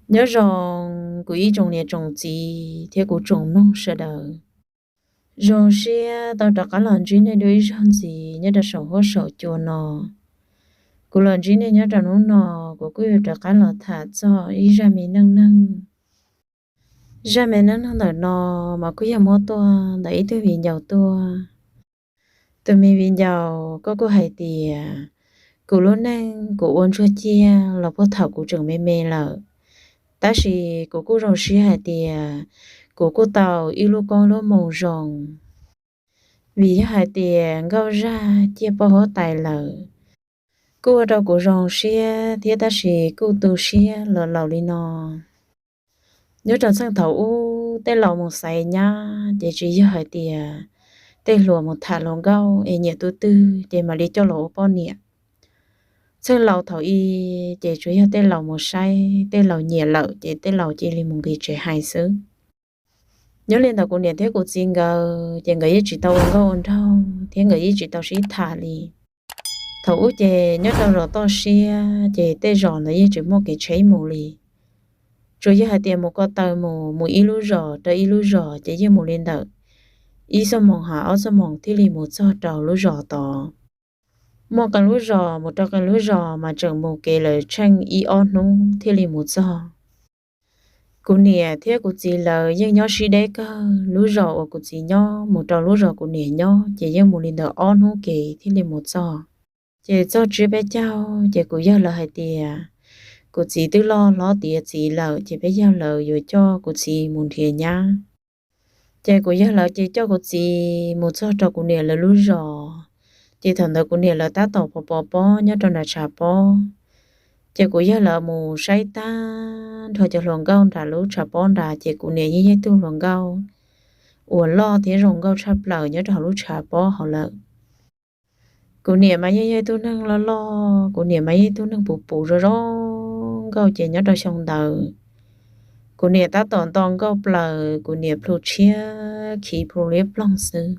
Nyob zoo kuv ib tsoom niam tsoom txiv thiab kuv tsoom mloog sawv daws. Zoo siab tau rov qab los ntsib nej dua ib zaug ntxiv nyob rau saum huab saum cua no. Kuv los ntsib nej nyob rau hnub no, kuv kuj yuav rov qab los tham txog ib zaj me neej neeg. Zaj me neej neeg ntawm no mas kuj yog muab tuaj ntawm ib tug viv ncaus tuaj. Tus me viv ncaus koj kuj hais tias, kuv lub neej kuv ua ntsuag ciaj los puag thaum kuv tseem me me lawm, tab sis kuv kuj zoo siab hais tias kuv kuj tau ib lub koob lub moo zoo. Vim yog hais tias nkauj zaj ciaj poj huab tais lawm, kuj ua rau kuv zoo siab thiab tab sis kuj tu siab los laus li no. Nyob rau txheej thaum ub tej laus mus xaiv nyab ces tsis yog hais tias tej hluas mus tham hluas nkauj es nyiam tus twg ces mam li coj los ua poj niam. Txheej laus thaum i ces tsuas yog tej laus mus saib, tej laus nyiam lawm ces tej laus cia li mus nqis tsev hais xwb. Nyob li ntawd kuv niam thiab kuv txiv nkawd ces nkawd yeej tsis tau ua nkauj ua nraug thiab nkawd yeej tsis tau sib tham li. Thaum ub ces nyob rau zos toj siab ces tej zos ntawd yeej tsis muaj kev tsheb mus li. Tsuas yog hais tias mus ko taw mus, mus ib lub zos rau ib lub zos ces yeej mus li ntawm ib xuab moos ha ob xuab moos thiaj li mus txog rau lub zos tod. Muaj qee lub zos mus rau qee lub zos mas tseem mus kev lawm tsheej ib ob hnub thiaj li mus txog. Kuv niam thiab kuv txiv lawv yeej nyob sib deb kawg, lub zos uas kuv txiv nyob mus rau lub zos kuv niam nyob ces yeej mus li ntawm ob hnub kev thiaj li mus txog. Ces txog tsiab peb caug ces kuv yawg lawv hais tias kuv txiv twb loj hlob tiav txiv lawm ces peb yawg lawv yuav coj kuv txiv mus nrhiav nyab. Ces kuv yawg lawv ces coj kuv txiv mus txog rau kuv niam lawv lub zos. Ces thaum ntawd kuv niam lawv tab tom pov pov pob nyob rau nram tshav pob. Ces kuv yawg lawv mus saib tag nrho cov hluas nkauj nram lub tshav pob nrad ces kuv niam yeej yog ib tug hluas nkauj uas loj thiab zoo nkauj tshaj plaws nyob rau hauv lub tshav pob hauv lawm. Kuv niam mas yeej yog ib tug neeg loj loj, kuv niam mas yeej ib tug neeg puv puv zoo zoo nkauj ces nyob rau xyoo ntawd kuv niam tab tom nto nkauj plaws, kuv niam plhu tshiab khiv plhu liab ploog xwb.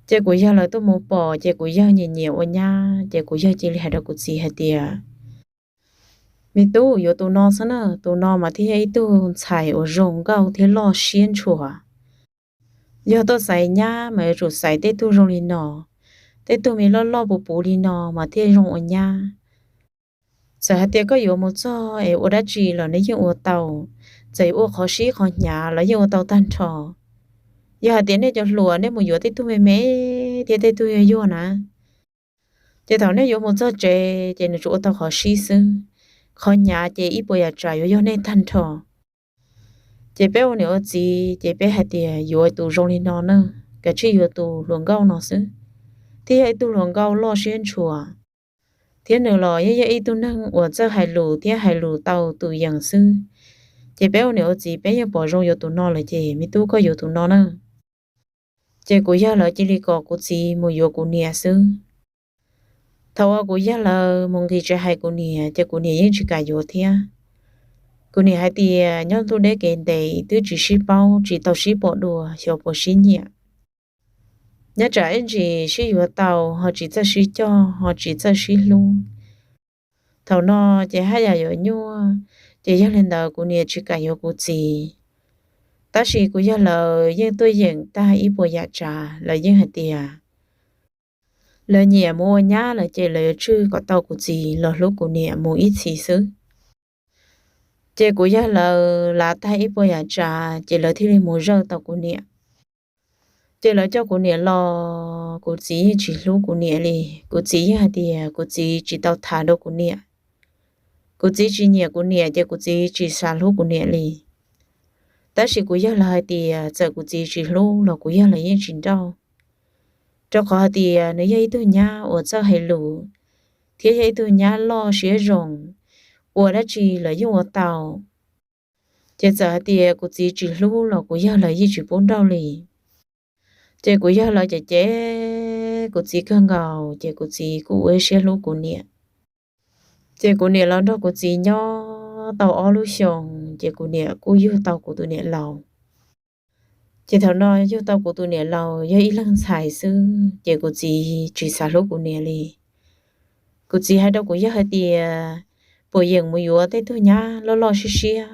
Ces kuv yawg lawv tuaj mus pom ces kuv yawg nyiam nyiam ua nyab ces kuv yawg cia li hais rau kuv txiv hais tias, me tub, yuav tus no xwb na, tus no mas thiaj yog ib tug ntxhais uas zoo nkauj thiab loj siab ntshua. Yog tuaj xaiv nyab mas yuav tsum xaiv tej tug zoo li no, tej tug me loj loj puv puv li no mas thiaj zoo ua nyab. Txawm hais tias koj yuav mus txog es ua dab tsi los nws yeej ua tau, txawm yuav ua qhov sib qhov hnyav los yeej ua tau tag nrho. Yog hais tias nej cov hluas nej mus yuav tej tug me me thiab tej tug yuag yuag na, ces thaum nej yuav mus txog tsev ces nws tsuas ua tau qhov sib xwb, qhov hnyav ces ib puas yam tsav yuav yog nej tag nrho. Ces peb ua niam ua txiv ces peb hais tias yuav tus zoo li no na, kav tsij yuav tus hluas nkauj no xwb, thiab yog ib tug hluas nkauj loj siab ntshua, thiab nws los yeej yog ib tug neeg uas txawj hais lus thiab hais lus tau tus yees xwb. Ces peb ua niam ua txiv peb yeej pom zoo yuav tus no lawm ces me tub koj yuav tus no na. Ces kuv yawg lawv cia li kom kuv txiv mus yuav kuv niam xwb. Thaum uas kuv yawg lawv mus nqis tsev hais kuv niam ces kuv niam yeej tsis kam yuav thiab. Kuv niam hais tias nyob ntuj deb kev ntev twb tsis sib paub tsis tau sib pom dua xyov puas sib nyiam. Nyob tsam ib ntsis sib yuav tau ho tsis txawj sib coj ho tsis txawj sib hlub. Thaum no ces haj yam yuav nyuaj, ces yog li ntawd kuv niam tsis kam yuav kuv txiv. Tab sis kuv yawg lawv yeej tuaj yeem tag ib puas yam tsav, lawv yeej hais tias lawv nyiam mus ua nyab lawm ces lawv yuav tswj kom tau kuv txiv los hlub kuv niam mus ib txhis xwb. Ces kuv yawg lawv lav tag ib puas yam tsav ces lawv thiaj li mus zawj tau kuv niam. Ces lawv coj kuv niam los kuv txiv yeej tsis hlub kuv niam li. Kuv txiv yeej hais tias kuv txiv tsis tau tham dua kuv niam. Kuv txiv tsis nyiam kuv niam ces kuv txiv tsis xav hlub kuv niam li. Tab sis kuv yawg lawv hais tias txawm kuv txiv tsis hlub los kuv yawg lawv yeej tsis nrauj, rau qhov hais tias nws yog ib tug nyab uas txawj hais lus thiab yog ib tug nyab loj siab zoo, ua dab tsi lawv yeej ua tau. Ces txawm hais tias kuv txiv tsis hlub los kuv yawg lawv yeej tsis pub nrauj li. Ces kuv yawg lawv cem cem kuv txiv kawg nkaus ces kuv txiv kuj ua ib siab hlub kuv niam. Ces kuv niam los nrog kuv txiv nyob tau ob lub xyoos ces kuv niam kuj yug tau kuv tus niam laus. Ces thaum no yug tau kuv tus niam laus yog ib leeg ntxhais xwb ces kuv txiv tsis xav hlub kuv niam li. Kuv txiv hais rau kuv yawg hais tias, puas yeem mus yuav tej tug nyab loj loj siab siab,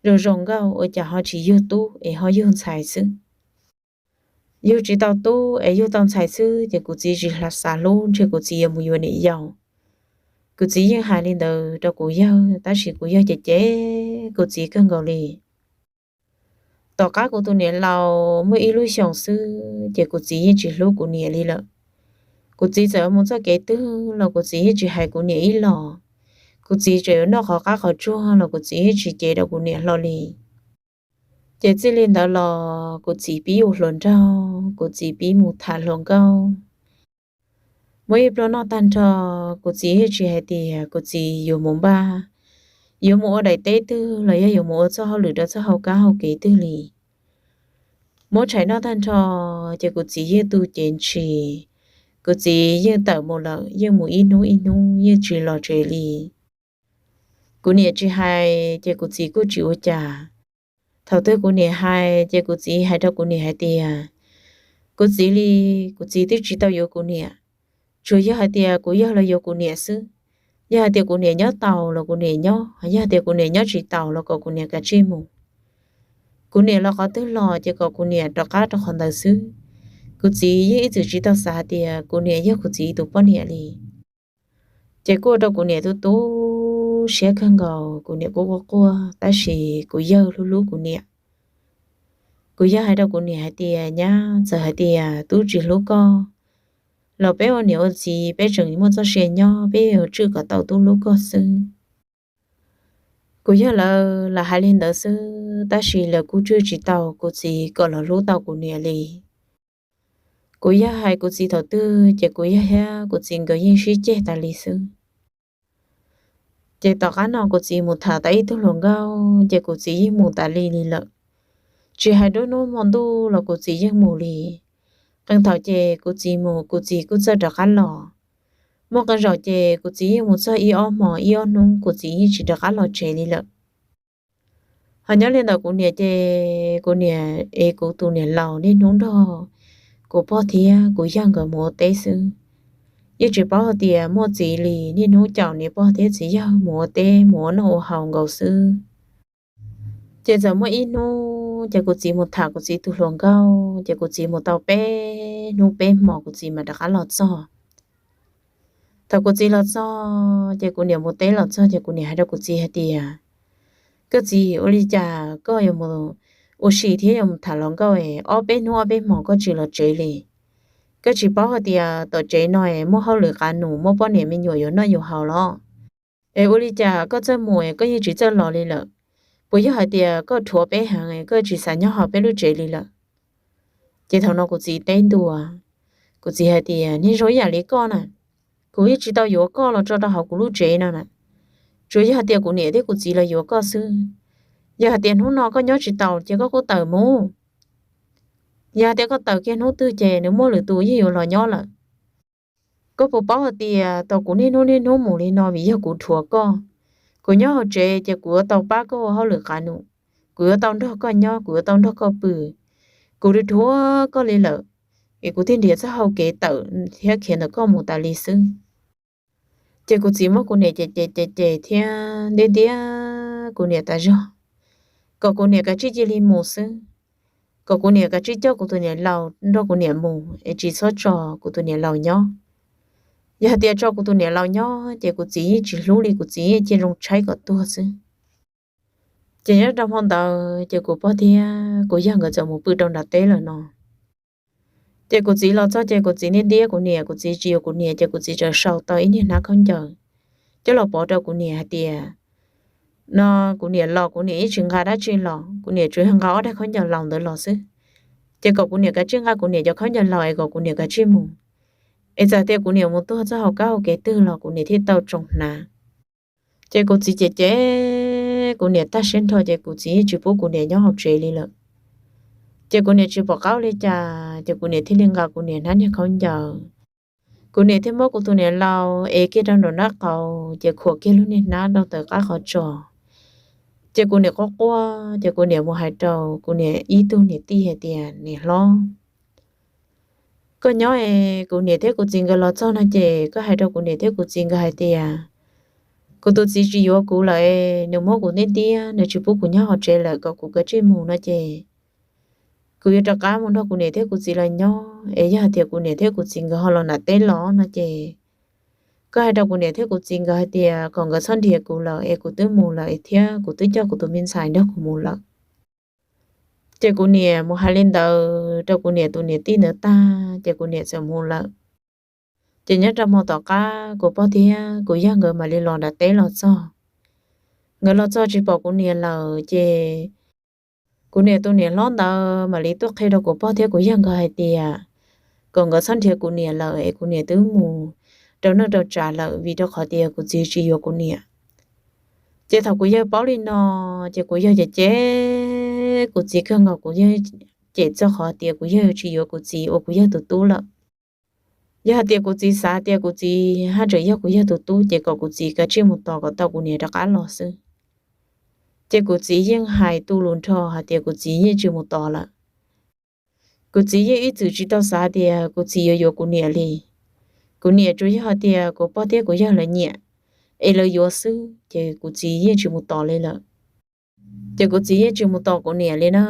zoo zoo nkauj ua cas ho tsis yug tub es ho yug ntxhais xwb. Yug tsis tau tub es yug tau ntxhais xwb ces kuv txiv tsis xav hlub, ntshe kuv txiv yuav mus yuav niam yau. Kuv txiv yeej hais li ntawd rau kuv yawg, tab sis kuv yawg ces cem kuv txiv kawg nkaus li. Tom qab kuv tus niam laus muaj ib lub xyoos xwb ces kuv txiv yeej tsis hlub kuv niam li lawm. Kuv txiv txawm mus txoj kev twg los kuv txiv yeej tsis hais kuv niam ib los. Kuv txiv tseem yuav noj qhov qab qhov tsuag los kuv txiv yeej tsis cev rau kuv niam hlo li. Ces txij li ntawd los kuv txiv pib ua hluas nraug, kuv txiv pib mus tham hluas nkauj. Muaj ib pluag noj tag nrho, kuv txiv yeej tsis hais tias kuv txiv yuav mus npaj, yuav mus ua daim teb twg los yog yuav mus ua txoj hauj lwm rau txoj hauv kab hauv kev twg li. Muab tshais noj tag nrho ces kuv txiv yeej tu cev ntshis, kuv txiv yeej tawm mus lawm, yeej mus ib hnub ib hnub yeej tsis los tsev li. Kuv niam tsis hais ces kuv txiv kuj tsis ua cas. Thaum twg kuv niam hais ces kuv txiv hais rau kuv niam hais tias, kuv txiv li, kuv txiv twb tsis tau yuav kuv niam, tsuas yog hais tias kuv yawg los yuav kuv niam xwb. Yog hais tias kuv niam nyob taus los kuv niam nyob, yog hais tias kuv niam nyob tsis taus los kom kuv niam kav tsij mus. Kuv niam los qhov twg los ces kom kuv niam rov qab rau qhov ntawd xwb. Kuv txiv yeej ib txwm tsis tau xav hais tias kuv niam yog kuv txiv tus poj niam li. Ces kuj ua rau kuv niam tu tu siab kawg nkaus, kuv niam kuj quaj quaj, tab sis kuv yawg hlub hlub kuv niam. Kuv yawg hais rau kuv niam hais tias, nyab, txawm hais tias tub tsis hlub koj los peb ua niam ua txiv peb tseem muaj txoj sia nyob, peb yuav tswj kom tau tub hlub koj xwb. Kuv yawg lawv lam hais li ntawd xwb, tab sis lawv kuj tswj tsis tau kuv txiv kom los hlub tau kuv niam li. Kuv yawg hais kuv txiv thaum twg ces kuv yawg thiab kuv txiv nkawd yeej sib ceg tas li xwb. Ces tom qab no kuv txiv mus tham tau ib tug hluas nkauj ces kuv txiv yeej mus tas li li lawm. Tsis hais nruab hnub hmo ntuj los kuv txiv yeej mus li. Qee thaum ces kuv txiv mus kuv txiv kuj txawj rov qab los. Muaj qee zaum ces kuv txiv yeej mus txog ib ob hmo ib ob hnub kuv txiv yeej tsis rov qab los tsev li lawm. Ho nyob li ntawm kuv niam ces kuv niam es kuv tus niam laus niaj hnub nrog kuv pog thiab kuv yawg nkawd mus ua teb xwb. Yeej tsis paub hais tias muaj txiv li, niaj hnub caum niam pog thiab txiv yawg mus ua teb mus ua noj ua haus nkaus xwb. Ces txawm muaj ib hnub ces kuv txiv mus tham kuv txiv tus hluas nkauj, ces kuv txiv mus tau peb hnub peb hmo kuv txiv mam rov qab los txog. Thaum kuv txiv los txog ces kuv niam mus teb los txog ces kuv niam hais rau kuv txiv hais tias, koj txiv, ua li cas koj yuav mus ua si thiab yuav mus tham hluas nkauj es ob peb hnub ob peb hmo koj tsis los tsev li? Koj tsis paub hais tias tom tsev no es muaj hauj lwm qab num, muaj poj niam me nyuam yuav noj yuav haus los? Es ua li cas koj txawj mus es koj yeej tsis txawj los li lawm? Puas yog hais tias koj dhuav peb heev es koj tsis xav nyob hauv peb lub tsev li lawm? Ces thaum no kuv txiv teb ntua, kuv txiv hais tias, niag zoo ib yam li koj na, kuv yeej tsis tau yuav koj los tso rau hauv kuv lub tsev no na. Tsuas yog hais tias kuv niam thiab kuv txiv los yuav koj xwb. Yog hais tias hnub no koj nyob tsis taus ces koj kuj tawm mus. Yog hais tias koj tawm kiag hnub twg ces nws muaj lwm tus yeej yuav los nyob lawm. Koj puas paub hais tias tau kuv niaj hnub niaj hnub mus li no vim yog kuv dhuav koj. Kuv nyob hauv tsev ces kuv yuav tau pab koj ua hauj lwm qab num, kuv yuav tau nrog koj nyob, kuv yuav tau nrog koj pw. Kuv dhuav koj li lawm, es kuv thiaj nrhiav txoj hau kev tawm thiab khiav ntawm koj mus tas li xwb. Ces kuv txiv muab kuv niam cem cem cem cem thiab ntiab ntiab kuv niam tas zog, kom kuv niam kav tsij cia li mus xwb, kom kuv niam kav tsij coj kuv tus niam laus nrog kuv niam mus es tsis txhob tso kuv tus niam laus nyob. Yog hais tias tso kuv tus niam laus nyob ces kuv txiv yeej tsis hlub li, kuv txiv yeej cia zoo tshaib kom tuag xwb. Ces nyob rau hmo ntawd ces kuv pog thiab kuv yawg nkawd txawm mus pw rau nram teb lawm no. Ces kuv txiv los txog ces kuv txiv ntiab ntiab kuv niam, kuv txiv tsis yuav kuv niam ces kuv txiv txawm sau tau ib niag hnab khaub ncaws coj los pov rau kuv niam hais tias, no kuv niam los kuv niam yeej tsis nqa dab tsi los, kuv niam tsuas yog nqa ob daig khaub ncaws laus ntawd los xwb. Ces kom kuv niam kav tsij nqa kuv niam cov khaub ncaws laus es kom kuv niam kav tsij mus, es txawm tias kuv niam mus tuag txog hauv kab hauv kev twg los kuv niam thiaj tau tsoo hnav. Ces kuv txiv cem cem kuv niam tag siab nrho ces kuv txiv yeej tsis pub kuv niam nyob hauv tsev li lawm. Ces kuv niam tsis pom qab ua li cas ces kuv niam thiaj li nqa kuv niam hnab niag khaub ncaws. Kuv niam thiaj muab kuv tus niam laus ev kiag rau nraum nraub qaum ces khuam kiag lub niag hnab rau tawm qab qhov tsos. Ces kuv niam quaj quaj ces kuv niam mus hais rau kuv niam ib tug niam tij hais tias, niam hlob, koj nyob es kuv niam thiab kuv txiv nkawd los txog no ces koj hais rau kuv niam thiab kuv txiv nkawd hais tias, Kuv tus txiv tsis yuav kuv lawm, nws muab kuv ntiab ntiab, nws tsis pub kuv nyob hauv tsev lawm, kom kuv kav tsij mus no ces kuv yuav rov qab mus nrog kuv niam thiab kuv txiv lawv nyob, es yog hais tias kuv niam thiab kuv txiv nkawd ho los nram teb los no ces koj hais rau kuv niam thiab kuv txiv nkawd hais tias kom nkawd txhob nrhiav kuv lawm, es kuv twb mus lawm thiab kuv twb coj kuv tus me ntxhais nrog kuv mus lawm. Ces kuv niam mus hais li ntawd rau kuv niam tus niam tij ntawd tag ces kuv niam txawm mus lawm. Ces nyob rau hmo tom qab kuv pog thiab kuv yawg nkawd mam li los nram teb los txog. Nkawd los txog tsis pom kuv niam lawm ces kuv niam tus niam hlob ntawd mam li tuaj qhia rau kuv pog thiab kuv yawg nkawd hais tias kom nkawd txhob nrhiav kuv niam lawm es kuv niam twb mus rau neej rau tsav lawm, vim rau qhov tias kuv txiv tsis yuav kuv niam. Ces thaum kuv yawg paub li no ces kuv yawg cem cem kuv txiv kawg nkaus, kuv yawg cem txog qhov tias kuv yawg tsis yuav kuv txiv ua kuv yawg tus tub lawm. Yog hais tias kuv txiv xav tias kuv txiv haj tseem yog kuv yawg tus tub ces kom kuv txiv kav tsij mus tos kom tau kuv niam rov qab los xwb. Ces kuv txiv yeej hais tu lus nrho hais tias kuv txiv yeej tsis mus tos lawm. Kuv txiv yeej ib txwm tsis tau xav tias kuv txiv yuav yuav kuv niam li. Kuv niam tsuas yog hais tias kuv pog thiab kuv yawg lawv nyiam es lawv yuav xwb ces kuv txiv yeej tsis mus tos li lawm. Ces kuv txiv yeej tsis mus tos kuv niam li na,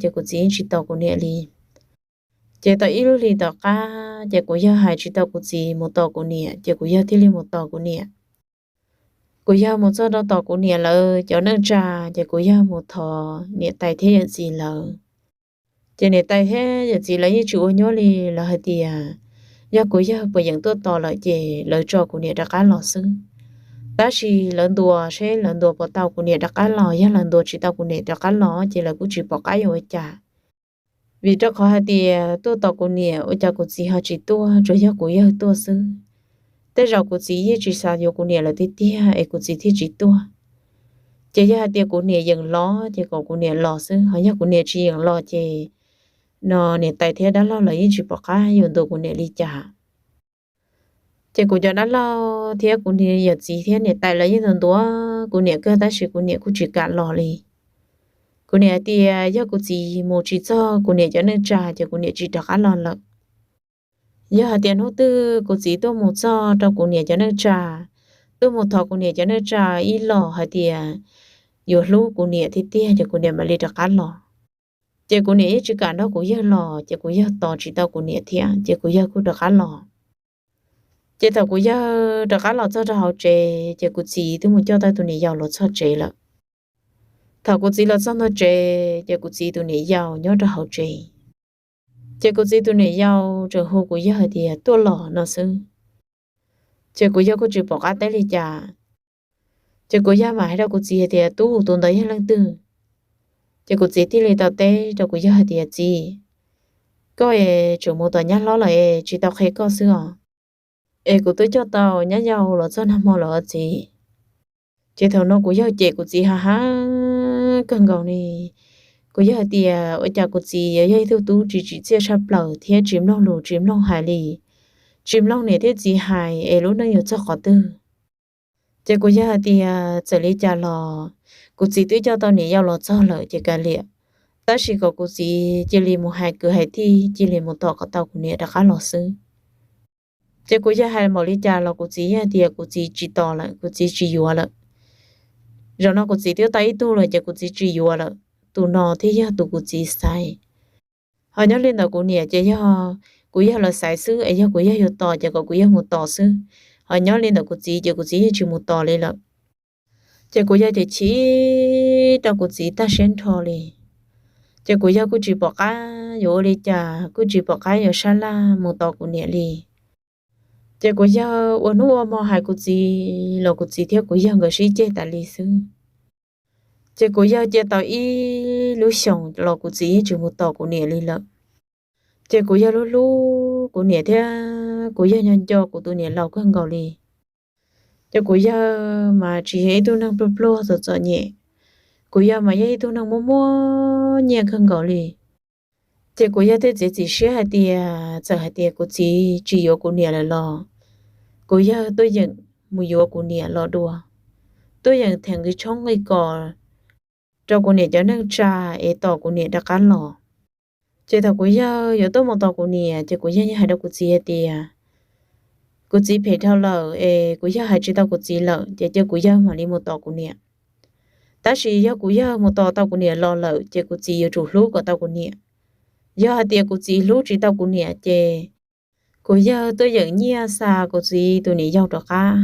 ces kuv txiv yeej tsis tos kuv niam li. Ces tau ib lub hlis tom qab ces kuv yawg hais tsis tau kuv txiv mus tos kuv niam ces kuv yawg thiaj li mus tos kuv niam. Kuv yawg mus txog rau tom kuv niam lawv cov neej tsa ces kuv yawg mus thov niam tais thiab yawm txiv lawv. Ces niam tais thiab yawm txiv lawv yeej tsis ua nyuaj li, lawv hais tias yog kuv yawg puas yeem tuaj tos lawm ces lawv tso kuv niam rov qab los xwb. Tab sis lawv ntuas seb lawv ntuas puas tau kuv niam rov qab los, yog lawv ntuas tsis tau kuv niam rov qab los ces lawv kuj tsis pom qab yuav ua cas. Vim rau qhov hais tias tuaj tos kuv niam ua cas kuv txiv ho tsis tuaj, tsuas yog kuv yawg tuaj xwb. Tej zaum kuv txiv yeej tsis xav yuav kuv niam lawm tiag tiag es kuv txiv thiaj tsis tuaj. Ces yog hais tias kuv niam yeem los ces kom kuv niam los xwb, ho yog kuv niam tsis yeem los ces no niam tais thiab dab laug lawv yeej tsis pom qab yuav ntuas kuv niam li cas. Ces kuv cov dab laug thiab kuv niam yawm txiv thiab niam tais lawv yeej ntuas ntuas kuv niam kawg tab sis kuv niam kuj tsis kam los li. Kuv niam hais tias yog kuv txiv mus tsis txog kuv niam cov neej tsa ces kuv niam tsis rov qab los lawm. Yog hais tias hnub twg kuv txiv tuaj mus txog rau kuv niam cov neej tsa, tuaj mus thov kuv niam cov neej tsa ib los hais tias yuav hlub kuv niam tiag tiag ces kuv niam mam li rov qab los. Ces kuv niam yeej tsis kam nrog kuv yawg los ces kuv yawg tos tsis tau kuv niam thiab ces kuv yawg kuj rov qab los. Ces thaum kuv yawg rov qab los txog rau hauv tsev ces kuv txiv twb mus coj tau tus niam yau los txog tsev lawm. Thaum kuv txiv los txog ntua tsev ces kuv txiv tus niam yau nyob rau hauv tsev. Ces kuv txiv tus niam yau tseem hu kuv yawg hais tias tuaj los no xwb. Ces kuv yawg kuj tsis pom qab teb li cas. Ces kuv yawg mam hais rau kuv txiv hais tias tub, tus ntawd yog leej twg? Ces kuv txiv thiaj li tau teb rau kuv yawg hais tias txiv, koj es tseem mus tom nyab hlob lawm es tsis tau qhia koj xwb os. Es kuv twb coj tau nyab yau los txog nag hmo lawm os txiv. Ces thaum no kuv yawg cem kuv txiv ha ha kawg nkaus li. Kuv yawg hais tias ua cas kuv txiv yog ib tug tub tsis tsim txiaj tshaj plaws thiab tsis mloog lus tsis mloog hais li, tsis mloog niam thiab txiv hais es lub neej yuav txog qhov twg. Ces kuv yawg hais tias txawm li cas los kuv txiv twb coj tau niam yau los txog lawm ces kav liam, tab sis kom kuv txiv cia li mus hais kwv hais tij cia li mus tos kom tau kuv niam rov qab los xwb. Ces kuv yawg hais npaum li cas los kuv txiv yeej hais tias kuv txiv tsis tos lawm, kuv txiv tsis yuav lawm. Zaum no kuv txiv twb tau ib tug lawm ces kuv txiv tsis yuav lawm, tus no thiaj yog tus kuv txiv xaiv. Ho nyob li ntawm kuv niam ces yog kuv yawg lawv xaiv xwb es yog kuv yawg yuav tos ces kom kuv yawg mus tos xwb. Ho nyob li ntawm kuv txiv ces kuv txiv yeej tsis mus tos li lawm. Ces kuv yawg ces chim rau kuv txiv tag siab nrho li. Ces kuv yawg kuj tsis pom qab yuav ua li cas, kuj tsis pom qab yuav sab laj mus tos kuv niam li. Ces kuv yawg ua hnub ua hmo hais kuv txiv los kuv txiv thiab kuv yawg nkawd sib ceg tas li xwb. Ces kuv yawg cia tau ib lub xyoos los kuv txiv yeej tsis mus tos kuv niam li lawm. Ces kuv yawg hlub hlub kuv niam thiab kuv yawg nco nco kuv tus niam laus kawg nkaus li. Ces kuv yawg mas tsis yog ib tug neeg pluag pluag txom txom nyem, kuv yawg mas yog ib tug neeg muaj muaj nyiaj kawg nkaus li. Ces kuv yawg thiaj txiav txim siab hais tias txawm hais tias kuv txiv tsis yuav kuv niam lawm los kuv yawg tuaj yeem mus yuav kuv niam los dua, tuaj yeem theem nqi tshoob nqi kos rau kuv niam cov neej tsa es tos kuv niam rov qab los. Ces thaum kuv yawg yuav tuaj mus tos kuv niam ces kuv yawg yeej hais rau kuv txiv hais tias Kuv txiv phem dhau lawm es kuv yawg hais tsis tau kuv txiv lawm ces cia kuv yawg mam li mus tos kuv niam. Tab sis yog kuv yawg mus tos tau kuv niam los lawm ces kuv txiv yuav tsum hlub kom tau kuv niam. Yog hais tias kuv txiv hlub tsis tau kuv niam ces kuv yawg tuaj yeem nyiaj xa kuv txiv tus niam yau rov qab.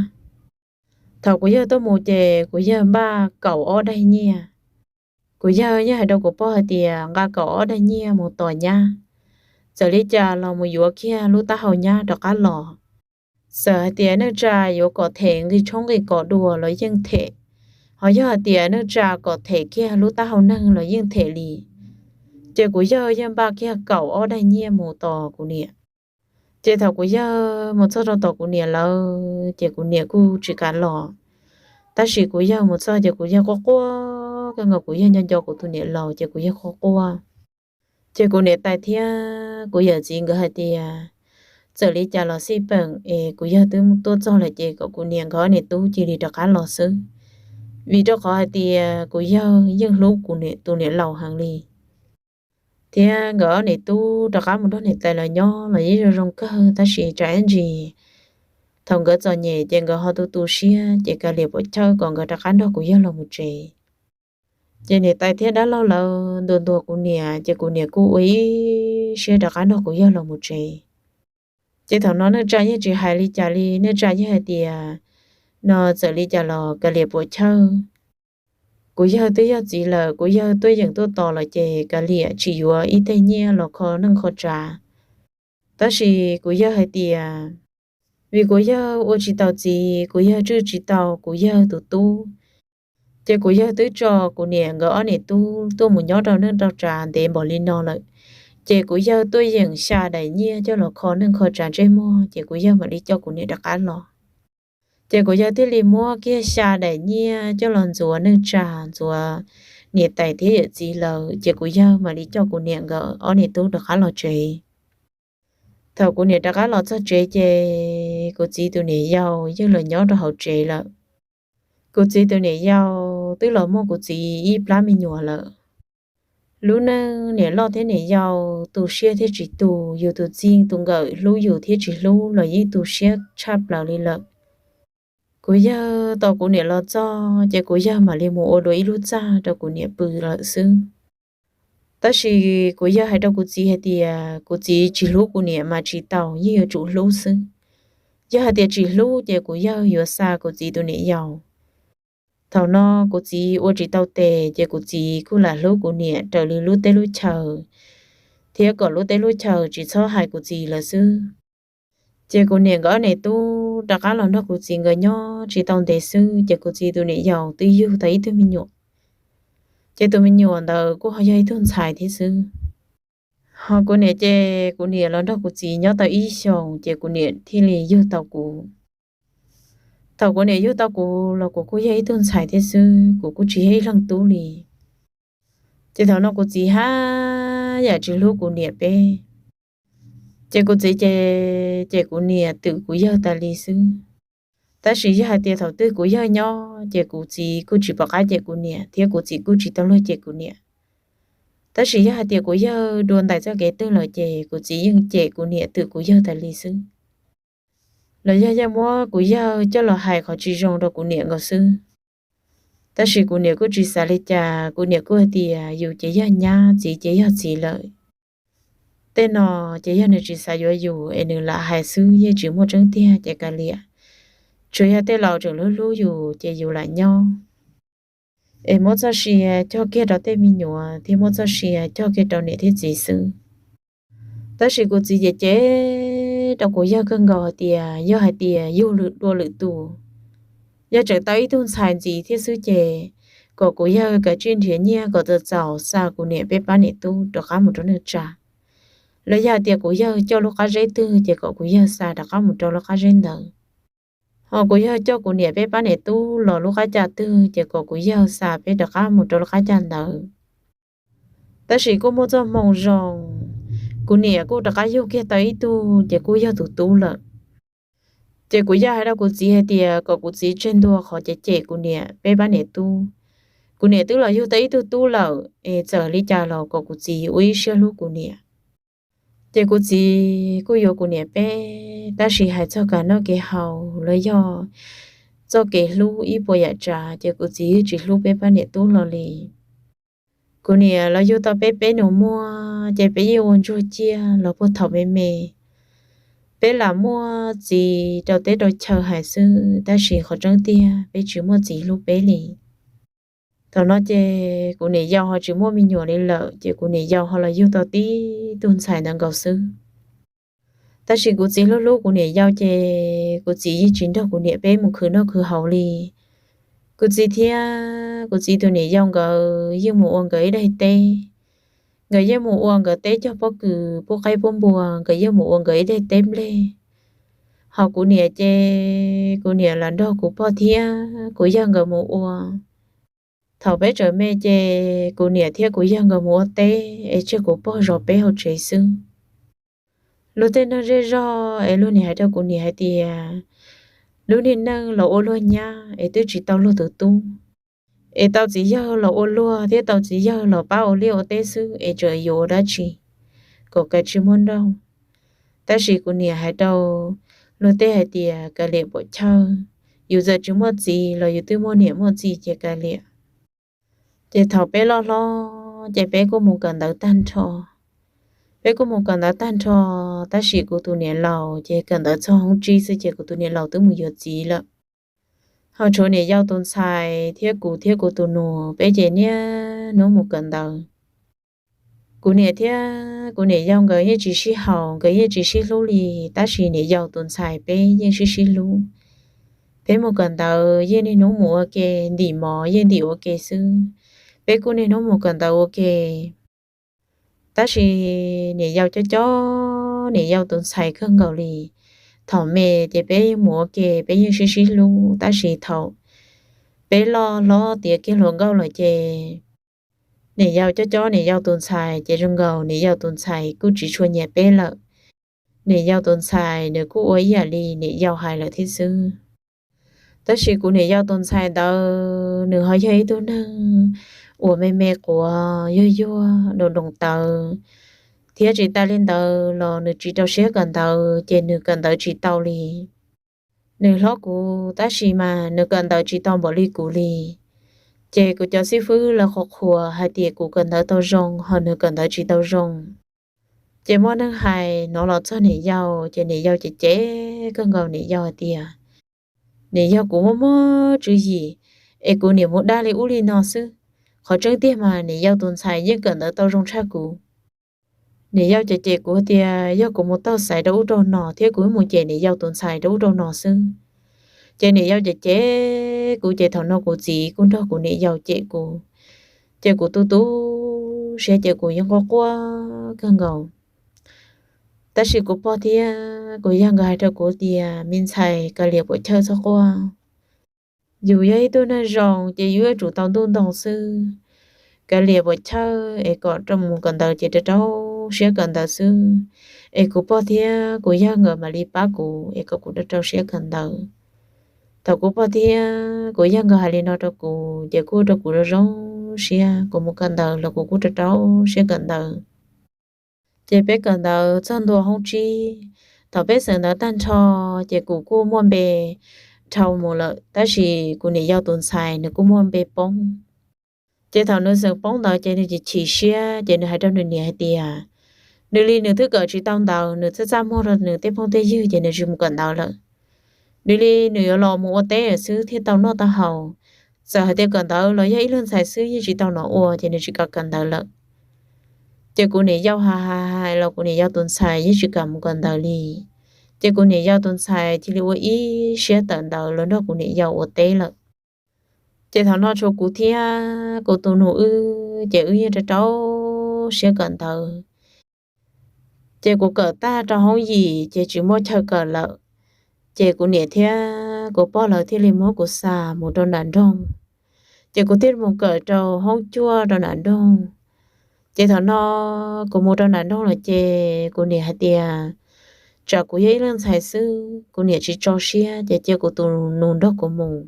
Thaum kuv yawg tuaj mus ces kuv yawg npaj kaum ob daig nyiaj. Kuv yawg yeej hais rau kuv pog hais tias nqa kaum ob daig nyiaj mus tos nyab, txawm li cas los mus yuav kiag lub taub hau nyab rov qab los. Txawm hais tias neej tsa yuav kom them nqi tshoob nqi kos dua los yeej them, ho yog hais tias neej tsa kom them kiag lub taub hau neeg los yeej them li. Ces kuv yawg yeej npaj kiag kaum ob daig nyiaj mus tos kuv niam. Ces thaum kuv yawg mus txog rau tom kuv niam lawm ces kuv niam kuj tsis kam los. Tab sis kuv yawg mus txog ces kuv yawg quaj quaj kawg nkaus, kuv yawg nco nco kuv tus niam laus ces kuv yawg quaj quaj. Ces kuv niam tais thiab kuv yawm txiv nkawd hais tias txawm li cas los xij peem es kuv yawg twb tuaj txog lawm ces kom kuv niam nkawd ob niam tub cia li rov qab los xwb, vim rau qhov hais tias kuv yawg yeej hlub kuv tus niam laus heev li. Thiab nkawd ob niam tub rov qab mus nrog niam tais lawv nyob los yeej zoo zoo kawg, tab sis tsam ib ntsis thaum nkawd txom nyem ces nkawd ho tu tu siab ces kav liam puam chawj kom nkawd rov qab nrog kuv yawg los mus tsev. Ces niam tais thiab dab laug lawv ntuas ntuas kuv niam ces kuv niam kuj ua ib siab rov qab nrog kuv yawg los mus tsev. Ces thaum no neej tsa yeej tsis hais li cas li, neej tsa yeej hais tias no txawm li cas los kav liam puam chawj. Kuv yawg twb yog txiv lawm, kuv yawg tuaj yeem tuaj tos lawm ces kav liam tsis yuav ib teg nyiaj los kho neej kho tsav. Tab sis kuv yawg hais tias vim kuv yawg ua tsis tau txiv, kuv yawg tswj tsis tau kuv yawg tus tub, ces kuv yawg twb tso kuv niam nkawd ob niam tub tuaj mus nyob rau neej rau tsav ntev npaum li no lawm, ces kuv yawg tuaj yeem xya daim nyiaj coj los kho neej kho tsav ntsej muag ces kuv yawg mam li coj kuv niam rov qab los. Ces kuv yawg thiaj li muab kiag xya daim nyiaj coj los ntxuav neej tsa, ntxuav niam tais thiab yawm txiv lawm ces kuv yawg mam li coj kuv niam nkawd ob niam tub rov qab los tsev. Thaum kuv niam rov qab los txog tsev ces kuv txiv tus niam yau yeej los nyob rau hauv tsev lawm. Kuv txiv tus niam yau twb los muaj kuv txiv ib plab me nyuam lawm. Lub neej niam loj thiab niam yau tu siab thiab tsis tu, yus tus txij tus nkawm hlub yus thiab tsis hlub los yeej tu siab tshaj plaws li lawm. Kuv yawg tos kuv niam los txog ces kuv yawg mam li mus ua dua ib lub txaj rau kuv niam pw lawm xwb. Tab sis kuv yawg hais rau kuv txiv hais tias kuv txiv tsis hlub kuv niam mas tsis tau, yeej yuav tsum hlub xwb. Yog hais tias tsis hlub ces kuv yawg yuav xa kuv txiv tus niam yau. Thaum no kuv txiv ua tsis tau tes ces kuv txiv kuj lam hlub kuv niam raws li lub teb lub chaw, thiab kom lub teb lub chaw tsis txhob hais kuv txiv lawm xwb. Ces kuv niam nkawd ob niam tub rov qab los nrog kuv txiv nkawd nyob tsis tau ntev xwb ces kuv txiv tus niam yau twb yug tau ib tug me nyuam. Ces tus me nyuam ntawd kuj ho yog ib tug ntxhais thiab xwb. Ho kuv niam ces kuv niam los nrog kuv txiv nyob tau ib xyoos ces kuv niam thiaj li yug tau kuv. Thaum kuv niam yug tau kuv los kuv kuj yog ib tug ntxhais thiab xwb, kuv kuj tsis yog ib leeg tub li. Ces thaum no kuv txiv haj yam tsis hlub kuv niam peb. Ces kuv txiv ces cem kuv niam twm kuv yawg tas li xwb. Tab sis yog hais tias thaum twg kuv yawg nyob ces kuv txiv kuj tsis pom qab cem kuv niam thiab kuv txiv kuj tsis tau luag cem kuv niam. Tab sis yog hais tias kuv yawg dua ntais txoj kev twg lawm ces kuv txiv yeej cem kuv niam twm kuv yawg tas li xwb. Los yog yeej muab kuv yawg coj los hais qhov tsis zoo rau kuv niam nkaus xwb. Tab sis kuv niam kuj tsis xav li cas, kuv niam kuj hais tias yus ces yog nyab, txiv ces yog txiv lawm. Tej no ces yog nws tsis xav yuav yus es nws lam hais xwb, yeej tsis muaj tseeb tiag ces kav liam. Tsuas yog tej laus tseem hlub hlub yus ces yus lam nyob es muab txoj sia cog kiag rau tej me nyuam thiab muab txoj sia cog kiag rau niam thiab txiv xwb. Tab sis kuv txiv ces cem rau kuv yawg kawg nkaus hais tias yog hais tias yug lwm dua lwm tus, yog tseem tau ib tug ntxhais ntxiv thiab xwb ces kom kuv yawg kav tsij nrhiav nyiaj kom txaus txaus xa kuv niam peb pab niam tub rov qab mus rau neej tsa. Los yog hais tias kuv yawg coj lub qab zeb twg ces kom kuv yawg xa rov qab mus rau lub qab zeb ntawd. Ho kuv yawg coj kuv niam peb pab niam tub los lub qab caj twg ces kom kuv yawg xa peb rov qab mus rau lub qab caj ntawd. Tab sis kuj muaj txoj hmoo zoo, kuv niam kuj rov qab yug kiag tau ib tug ces kuj yog tus tub lawm. Ces kuv yawg hais rau kuv txiv hais tias kom kuv txiv tseg ntua qhov cem cem kuv niam peb pab niam tub. Kuv niam twb los yug tau ib tug tub lawm es txawm li cas los kom kuv txiv ua ib siab hlub kuv niam. Ces kuv txiv kuj yuav kuv niam peb tab sis hais txog kev noj kev haus los yog txoj kev hlub ib puas yam tsav ces kuv txiv yeej tsis hlub peb pab niam tub hlo li. Kuv niam los yug tau peb peb nus muag ces peb yeej ua ntsuag ciaj los puag thaum me me. Peb lam muaj txiv rau teb rau chaw hais xwb, tab sis qhov tseeb tiag peb tsis muaj txiv hlub peb li. Thaum no ces kuv niam yau ho tsis muaj me nyuam li lawm, ces kuv niam yau ho los yug tau tib tug ntxhais ntawd nkaus xwb. Tab sis kuv txiv hlub hlub kuv niam yau ces kuv txiv yeej tsis nrog kuv niam peb mus khwv noj khwv haus li. Kuv txiv thiab kuv txiv tus niam yau nkawd yeej mus ua nkawd ib daim teb. Nkawd yeej mus ua nkawd teb cog pob kws pub qaib pub npua, nkawd yeej mus ua nkawd ib daim teb nplej. Ho kuv niam ces kuv niam lam nrog kuv pog thiab kuv yawg nkawd mus ua. Thaum peb tseem me ces kuv niam thiab kuv yawg nkawd mus ua teb es tseg kuv pog zov peb hauv tsev xwb. Luag tej neeg zej zog es luag nim hais rau kuv niam hais tias, lub niag neej los ua luag nyab es twb tsis tau luag tus tub, es tau txiv yawg los ua luag thiab tau txiv yawg los pab ua liaj ua teb xwb es tseem yuav ua dab tsi kom kav tsis muaj nrauj. Tab sis kuv niam hais rau luag tej hais tias kav liam puam chawj, yus txawm tsis muaj txiv los yus twb muaj niam muaj txiv ces kav liam. Ces thaum peb loj hlob ces peb kuj mus kawm ntawv tag nrho. Peb kuj mus kawm ntawv tag nrho, tab sis kuv tus niam laus ces kawm ntawv txog hoob tsib xwb ces kuv tus niam laus twb mus yuav txiv lawm. Ho tshuav niam yau tus ntxhais thiab kuv thiab kuv tus nus peb ces niaj hnub mus kawm ntawv. Kuv niam thiab kuv niam yau nkawd yeej tsis sib haum, nkawd yeej tsis sib hlub li, tab sis niam yau tus ntxhais peb yeej sib sib hlub. Peb mus kawm ntawv yeej niaj hnub mus ua ke, ntim mov yeej ntim ua ke xwb. Peb kuj niaj hnub mus kawm ntawv ua ke. Tab sis niam yau cob cob niam yau tus ntxhais kawg nkaus li. Thaum me ces peb yeej mus ua ke, peb yeej sib sib hlub, tab sis thaum peb loj hlob tiav kiag hluas nkauj lawm ces niam yau cob cob niam yau tus ntxhais ces zoo nkaus niam yau tus ntxhais kuj tsis tshua nyiam peb lawm. Niam yau tus ntxhais nws kuj ua ib yam li niam yau hais lawm thiab xwb. Tab sis kuv niam yau tus ntxhais ntawd nws ho yog ib tug neeg uas me me quav, yuag yuag, doos doos tawv, thiab tsis tas li ntawd los nws tsis rau siab kawm ntawv ces nws kawm ntawv tsis tau li. Nws hlob kuv tab sis mas nws kawm ntawv tsis tau npaum li kuv li. Ces kuv cov xib fwb lawv qhuas qhuas hais tias kuv kawm ntawv tau zoo ho nws kawm ntawv tsis tau zoo. Ces muaj neeg hais hnov los txog niam yau ces niam yau cem cem kawg nkaus niam yau hais tias, niam yau kuv muaj muaj tswv yim es kuv niam mus dag li ub li no xwb. Qhov tseeb tiag mas niam yau tus ntxhais yeej kawm ntawv tau zoo tshaj kuv. Niam yau cem cem kuv tias yog kuv mus taug xaiv rau ub rau no thiab kuv mus cem niam yau tus ntxhais rau ub rau no xwb. Ces niam yau cem cem kuv ces thaum no kuv txiv kuj nrog kuv niam yau cem kuv, ces kuv tu tu siab ces kuv yeej quaj quaj kawg nkaus. Tab sis kuv pog thiab kuv yawg nkawd hais rau kuv tias me ntxhais, kav liam puam chawj txhob quaj. Yus yog ib tug neeg zoo ces yus yuav tsum tau ntuj ntoo xwb. Kav liam puam chawj es kom rau mus kawm ntawv ces rau rau siab kawm ntawv xwb, es kuv pog thiab kuv yawg nkawd mam li pab kuv es kom kuv rau rau siab kawm ntawv. Thaum kuv pog thiab kuv yawg nkawd hais li no rau kuv ces kuj ua rau kuv zoo zoo siab, kuv mus kawm ntawv los kuv kuj rau rau siab kawm ntawv. Ces peb kawm ntawv txog ntua hoob tsib, thaum peb xeem ntawv tag nrho ces kuv kuj muaj npe dhau mus lawm, tab sis kuv niam yau tus ntxhais nws kuj muaj npe poob. Ces thaum nws xeem poob ntawd ces nws chim chim siab ces nws hais rau nws niam hais tias, nws li nws twb kawm tsis tau ntawv, nws txaj txaj muag rau nws tej phooj tej ywg ces nws tsis mus kawm ntawv lawm. Nws li nws yuav los mus ua teb xwb thiaj tau noj tau haus. Txawm hais tias kawm ntawv los yog ib leeg ntxhais xwb yeej tsis tau nov ua ces nws tsis kam kawm ntawv lawm. Ces kuv niam yau hais hais los kuv niam yau tus ntxhais yeej tsis kam mus kawm ntawv li. Ces kuv niam yau tus ntxhais cia li ua ib siab tawm ntawv los nrog kuv niam yau ua teb lawm. Ces thaum no tshuav kuv thiab kuv tus nus wb ces wb yeej rau rau siab kawm ntawv. Ces kuv kawm tag rau hoob yim ces tsis muaj chaw kawm lawm. Ces kuv niam thiab kuv pog lawv thiaj li muab kuv xa mus rau nram nroog. Ces kuv thiaj mus kawm rau hoob cuaj rau nram nroog. Ces thaum no kuv mus rau nram nroog lawm ces kuv niam hais tias, tsam kuv yog ib leeg ntxhais xwb kuv niam tsis tso siab ces cia kuv tus nus nrog kuv mus.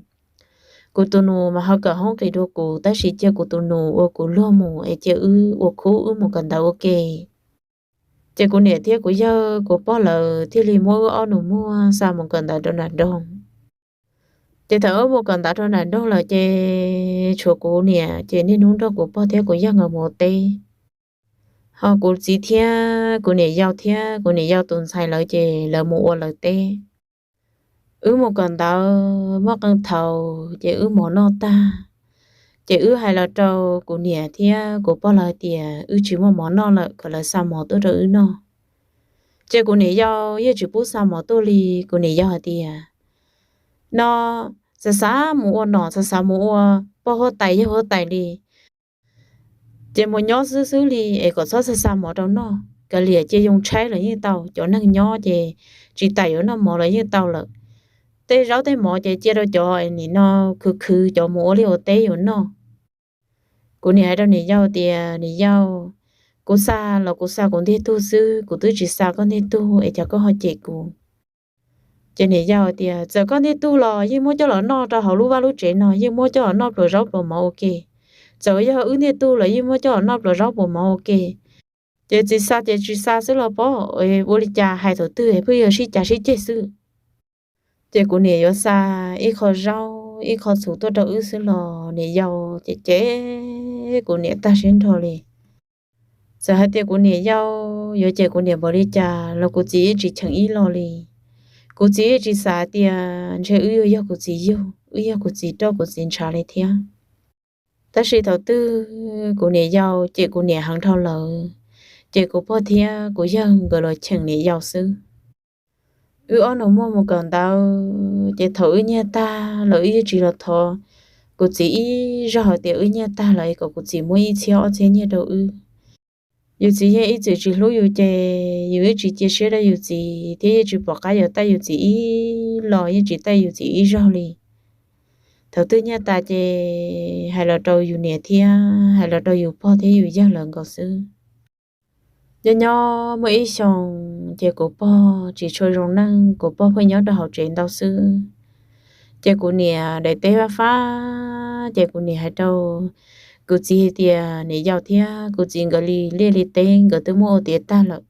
Kuv tus nus mas ho kawm hoob qis dua kuv, tab sis cia kuv tus nus ua kuv luag mus es cia wb ua khub wb mus kawm ntawv ua ke. Ces kuv niam thiab kuv yawg kuv pog lawv thiaj li muab wb ob nus muag xa mus kawm ntawv rau nram nroog. Ces thaum wb mus kawm ntawv rau nram nroog lawm ces tshuav kuv niam ces niaj hnub nrog kuv pog thiab kuv yawg nkawd mus ua teb. Ho kuv txiv thiab kuv niam yau thiab kuv niam yau tus ntxhais lawv ces lawv mus ua lawv teb. Wb mus kawm ntawv muaj qee thaum ces wb mov noj tag, ces wb hais los rau kuv niam thiab kuv pog lawv hais tias wb tsis muaj mov noj lawm, kom lawv xa mov tuaj rau wb noj. Ces kuv niam yau yeej tsis pub xa mov tuaj li. Kuv niam yau hais tias, no, xav xav mus ua nom, xav xav mus ua poj huab tais yawg huab tais li, ces mus nyob xwb xwb li es kom txhob xa xa mov rau noj. Kav liam cia yoo tshaib los yeej tau, cov neeg nyob ces tsis tas yuav noj mov los yeej tau lawm. Tej zaub tej mov ces cia rau cov nim no khwv khwv cov mus ua liaj ua teb yuav noj. Kuv niam hais rau niam yau tias, niam yau, kuv xa los kuv xa kuv ntiag tug xwb, kuv twb tsis xa koj ntiag tug es cas koj ho cem kuv? Ces niam yau tias txawm koj ntiag tug los yeej muab coj los noj rau hauv lub vaj lub tsev no, yeej muab coj los noj pluas zaub pluas mov ua ke. Txawm yog wb ntiag tug los yeej muab coj los noj pluas zaub pluas mov ua ke. Ces txiv xa ces tsis xa xwb los pob, ua li cas hais thaum twg pheej yog sib cav sib ceg xwb. Ces kuv niam yuav xa ib qho zaub ib qho txhuv tuaj rau wb xwb los niam yau ces cem kuv niam tag siab nrho li. Txawm hais tias kuv niam yau yuav cem kuv niam npaum li cas los kuv txiv yeej tsis cheem ib los li. Kuv txiv yeej tsis xav tias ntshe wb yuav yog kuv txiv yug, wb yog kuv txiv roj kuv txiv ntshav li thiab. Tab sis thaum twg kuv niam yau cem kuv niam heev dhau lawm, ces kuv pog thiab kuv yawg nkawd los cheem niam yau xwb. Wb ob nus muag mus kawm ntawv ces thaum wb nyiag tag los wb yeej tsis los thov kuv txiv ib zaug hais tias wb nyiag tag lawm es kom kuv txiv muab ib txhiab ob txhiab nyiaj rau wb. Yus txiv yeej ib txwm tsis hlub yus ces yus yeej tsis cia siab rau yus txiv thiab yeej tsis pom qab yuav taij yus txiv ib los, yeej tsis taij yus txiv ib zaug li. Thaum twg nyiag tas ces hais los rau yus niam thiab hais los rau yus pog thiab yus yawg lawv nkaus xwb. Nyob nyob muaj ib xyoo ces kuv pog tsis tshua zoo neej, kuv pog pheej nyob rau hauv tsev ntau xwb. Ces kuv niam daim teb fab fab, ces kuv niam hais rau kuv txiv hais tias niam yau thiab kuv txiv nkawd li liaj li teb nkawd twb muab ua tiav tag lawm,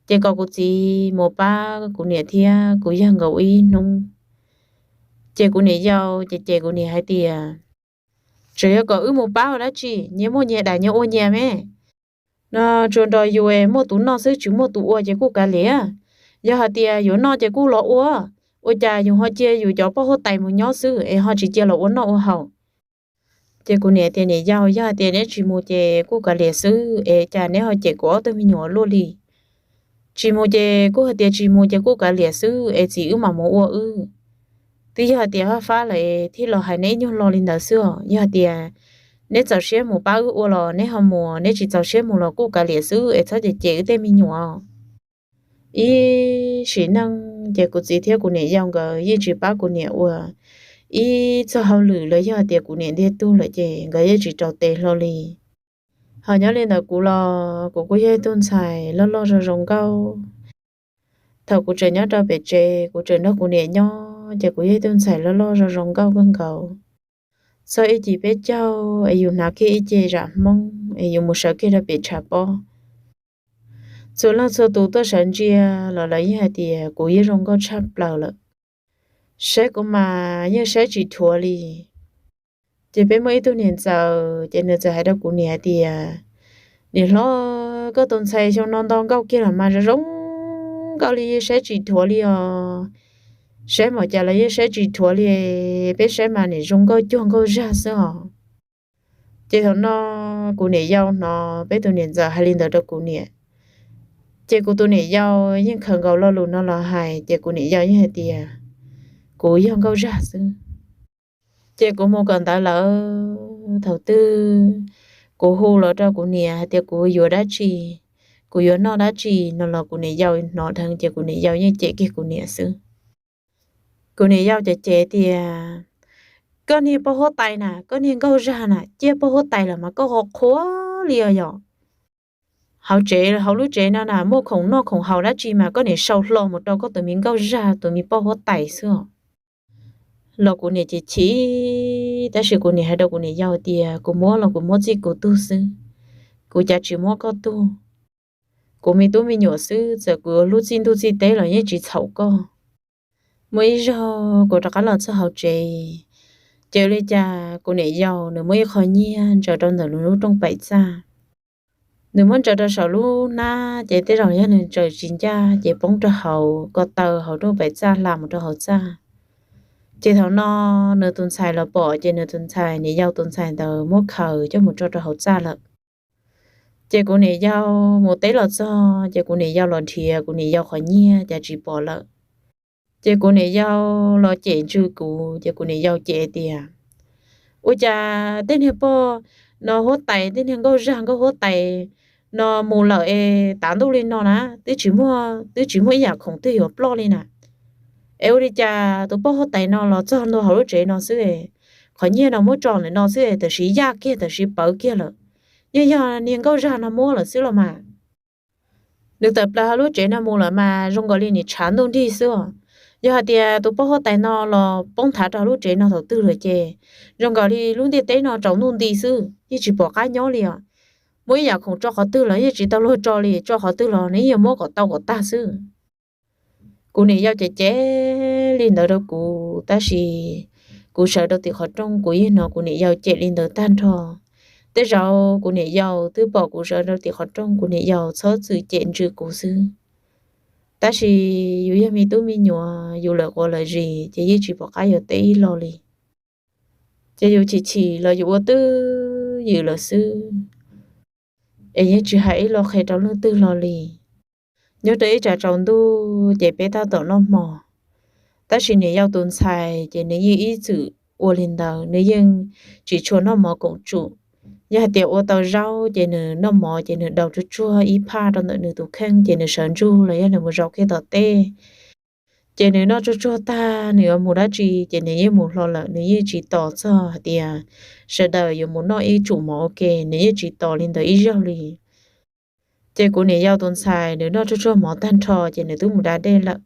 ces kom kuv txiv mus pab kuv niam thiab kuv yawg nkawd ua ib hnub. Ces kuv niam yau ces cem kuv niam hais tias, tseem yuav kom wb mus pab ua dab tsi, nyias muaj nyias daim nyias ua nyias me. No tsuas nrog yus muaj tus noj xwb tsis muaj tus ua ces kuj kav liam. Yog hais tias yuav noj ces kuj los ua, ua cas yus ho cia yus cov poj huab tais mus nyob xwb es ho tsis cia los ua noj ua haus? Ces kuv niam tias niam yau, yog hais tias neb tsis mus ces kuj kav liam xwb es cas neb ho cem kuv ob tug me nyuam luaj li? Tsis mus ces kuj hais tias tsis mus ces kuj kav liam xwb es txiv wb mam mus ua wb. Twb yog hais tias fab fab lawm es thiaj los hais neb ib nyuag lo li ntawd xwb os. Yog hais tias neb txaus siab mus pab wb ua los neb ho mus, neb tsis txaus siab mus los kuj kav liam xwb es txhob cem cem wb tej me nyuam. Ib sim neej ces kuv txiv thiab kuv niam yau nkawd yeej tsis pab kuv niam ua ib txog hauj lwm los yog hais tias kuv niam ntiag tug lawm ces nkawd yeej tsis rau tes hlo li. Ho nyob li ntawd kuv los kuv kuj yog ib tug ntxhais loj loj zoo zoo nkauj. Thaum kuv tseem nyob rau pem tsev kuv tseem nrog kuv niam nyob ces kuv yog ib tug ntxhais loj loj zoo zoo nkauj kawg nkaus. Txog ib cim peb caug es yus hnav kiag ib ce zam Hmoob es yus mus sawv kiag rau pem tshav pob, txhua leej txhua tus tuaj sawv ntsia los lawv yeej hais tias kuv yeej zoo nkauj tshaj plaws lawm. Saib kuv mas yeej saib tsis dhuav li. Ces peb muaj ib tug niam ntxawm ces nws txawm hais rau kuv niam hais tias, niam hlob, koj tus ntxhais xyoo no nto nkauj kiag los mas zoo zoo nkauj li, yeej saib tsis dhuav li os. Saib npaum cas los yeej saib tsis dhuav li, peb saib mas nim zoo nkauj cuag nkauj zag xwb os. Ces thaum no kuv niam yau hnov peb tus niam ntxawm hais li ntawd rau kuv niam, ces kuv tus niam yau yeej khaws nkaus lo lus no los hais ces kuv niam yau yeej hais tias, kuv yog nkauj zag xwb. Ces kuv mus kawm ntawv lawm thaum twg kuv hu los rau kuv niam hais tias kuv yuav dab tsi, kuv yuav noj dab tsi no los kuv niam yau hnov dheev ces kuv niam yau yeej cem kiag kuv niam xwb. Kuv niam yau ces cem tias, koj niag poj huab tais na, koj niag nkauj zag na, ciaj poj huab tais los mas koj ho qhuav li os yom. Hauv tsev hauv lub tsev no na muaj khoom noj khoom haus dab tsi mas koj niam sau hlo mus rau koj tus me nkauj zag tus me poj huab tais xwb os. Los kuv niam ces chim, tab sis kuv niam hais rau kuv niam yau tias kuv muab los kuv muab txij kuv tug xwb, kuv cas tsis muab koj tug. kuv me tub me nyuam xwb, txawm kuv yuav hlub txij ntuj txij teb los yeej tsis txhaum koj. Muaj ib zaug kuv rov qab los txog hauv tsev, ces ua li cas kuv niam yau nws muab ib qho nyiaj ntsaws rau ntawm nws lub rooj paim txaj. Nws muab ntsaws rau saum lub hnab, ces tej zaum yog nws ntsaws tsis ncaj ces poob rau hauv ko taw hauv rooj paim txaj hla mus rau hauv txaj. Ces thaum no nws tus ntxhais los pom, ces nws tus ntxhais, niam yau tus ntxhais ntawd muab khaws coj mus tso rau hauv txaj lawm. Ces kuv niam yau mus teb los txog, ces kuv niam yau los nrhiav kuv niam yau qhov nyiaj cas tsis pom lawm. Ces kuv niam yau los cem ntsws kuv, ces kuv niam yau cem tias, ua cas tej niag poj no huab tais, tej niag nkauj zag nkauj huab tais no mus lawm es tav ntuj li no na, twb tsis muaj, twb tsis muaj ib yam khoom twg yuav ploj li na. Es ua li cas tus poj huab tais no los txog ntua hauv lub tsev no xwb, qhov nyiaj no muab tso ntawm no xwb, tam sim yaj kiag tam sim pawv kiag lawm. Yeej yog niag nkauj zag no muab lawm xwb los mas. Nws tawm plaws hauv lub tsev no mus lawm mas zoo nkaus li nim tshav ntuj nrig xwb os. Yog hais tias tus poj huab tais no los poob nthav rau lub tsev no thaum twg lawm ces zoo nkaus li lub ntiaj teb no tsaus ntuj nti xwb, yeej tsis pom qab nyob li os. Muaj ib yam khoom tso qhov twg los yeej tsis tau luag tso li, tso qhov twg los nws yeej yuav muab kom tau kom tag xwb. Kuv niam yau cem cem li ntawd rau kuv, tab sis kuv sawv rau tim qhov rooj kuv yeej hnov kuv niam yau cem li ntawd tag nrho. Tej zaum kuv niam yau twb pom kuv sawv rau tim qhov rooj, kuv niam yau txhob txwm cem ntsws kuv xwb. Tab sis yus yog me tub me nyuam, yus lawm quav lawm zis ces yeej tsis pom qab yuav teb ib lo li. Ces yus chim chim los yus ua twj ywm lawm xwb, es yeej tsis hais ib lo qhia rau leej twg los li. Nyob rau ib tsam tsaus ntuj ces peb tab tom noj hmo, tab sis niam yau tus ntxhais ces nws yeej ib txwm ua li ntawd, nws yeej tsis tshua noj mov koom tsum. Yog hais tias ua tau zaub ces nws noj mov ces nws daus tsuag tsuag ib phaj rau ntawm nws tus kheej ces nws sawv ntsug los yog nws mus zaum kiag tom teb. Ces nws noj tsuag tsuag tag nws yuav mus dab tsi ces nws yeej mus hlo lawm, nws yeej tsis tos txog hais tias sawv daws yuav mus noj ib tsum mov ua ke, nws yeej tsis tos li ntawd ib zaug li. Ces kuv niam yau tus ntxhais nws noj tsuag tsuag mov tag nrho ces nws twb mus da dej lawm,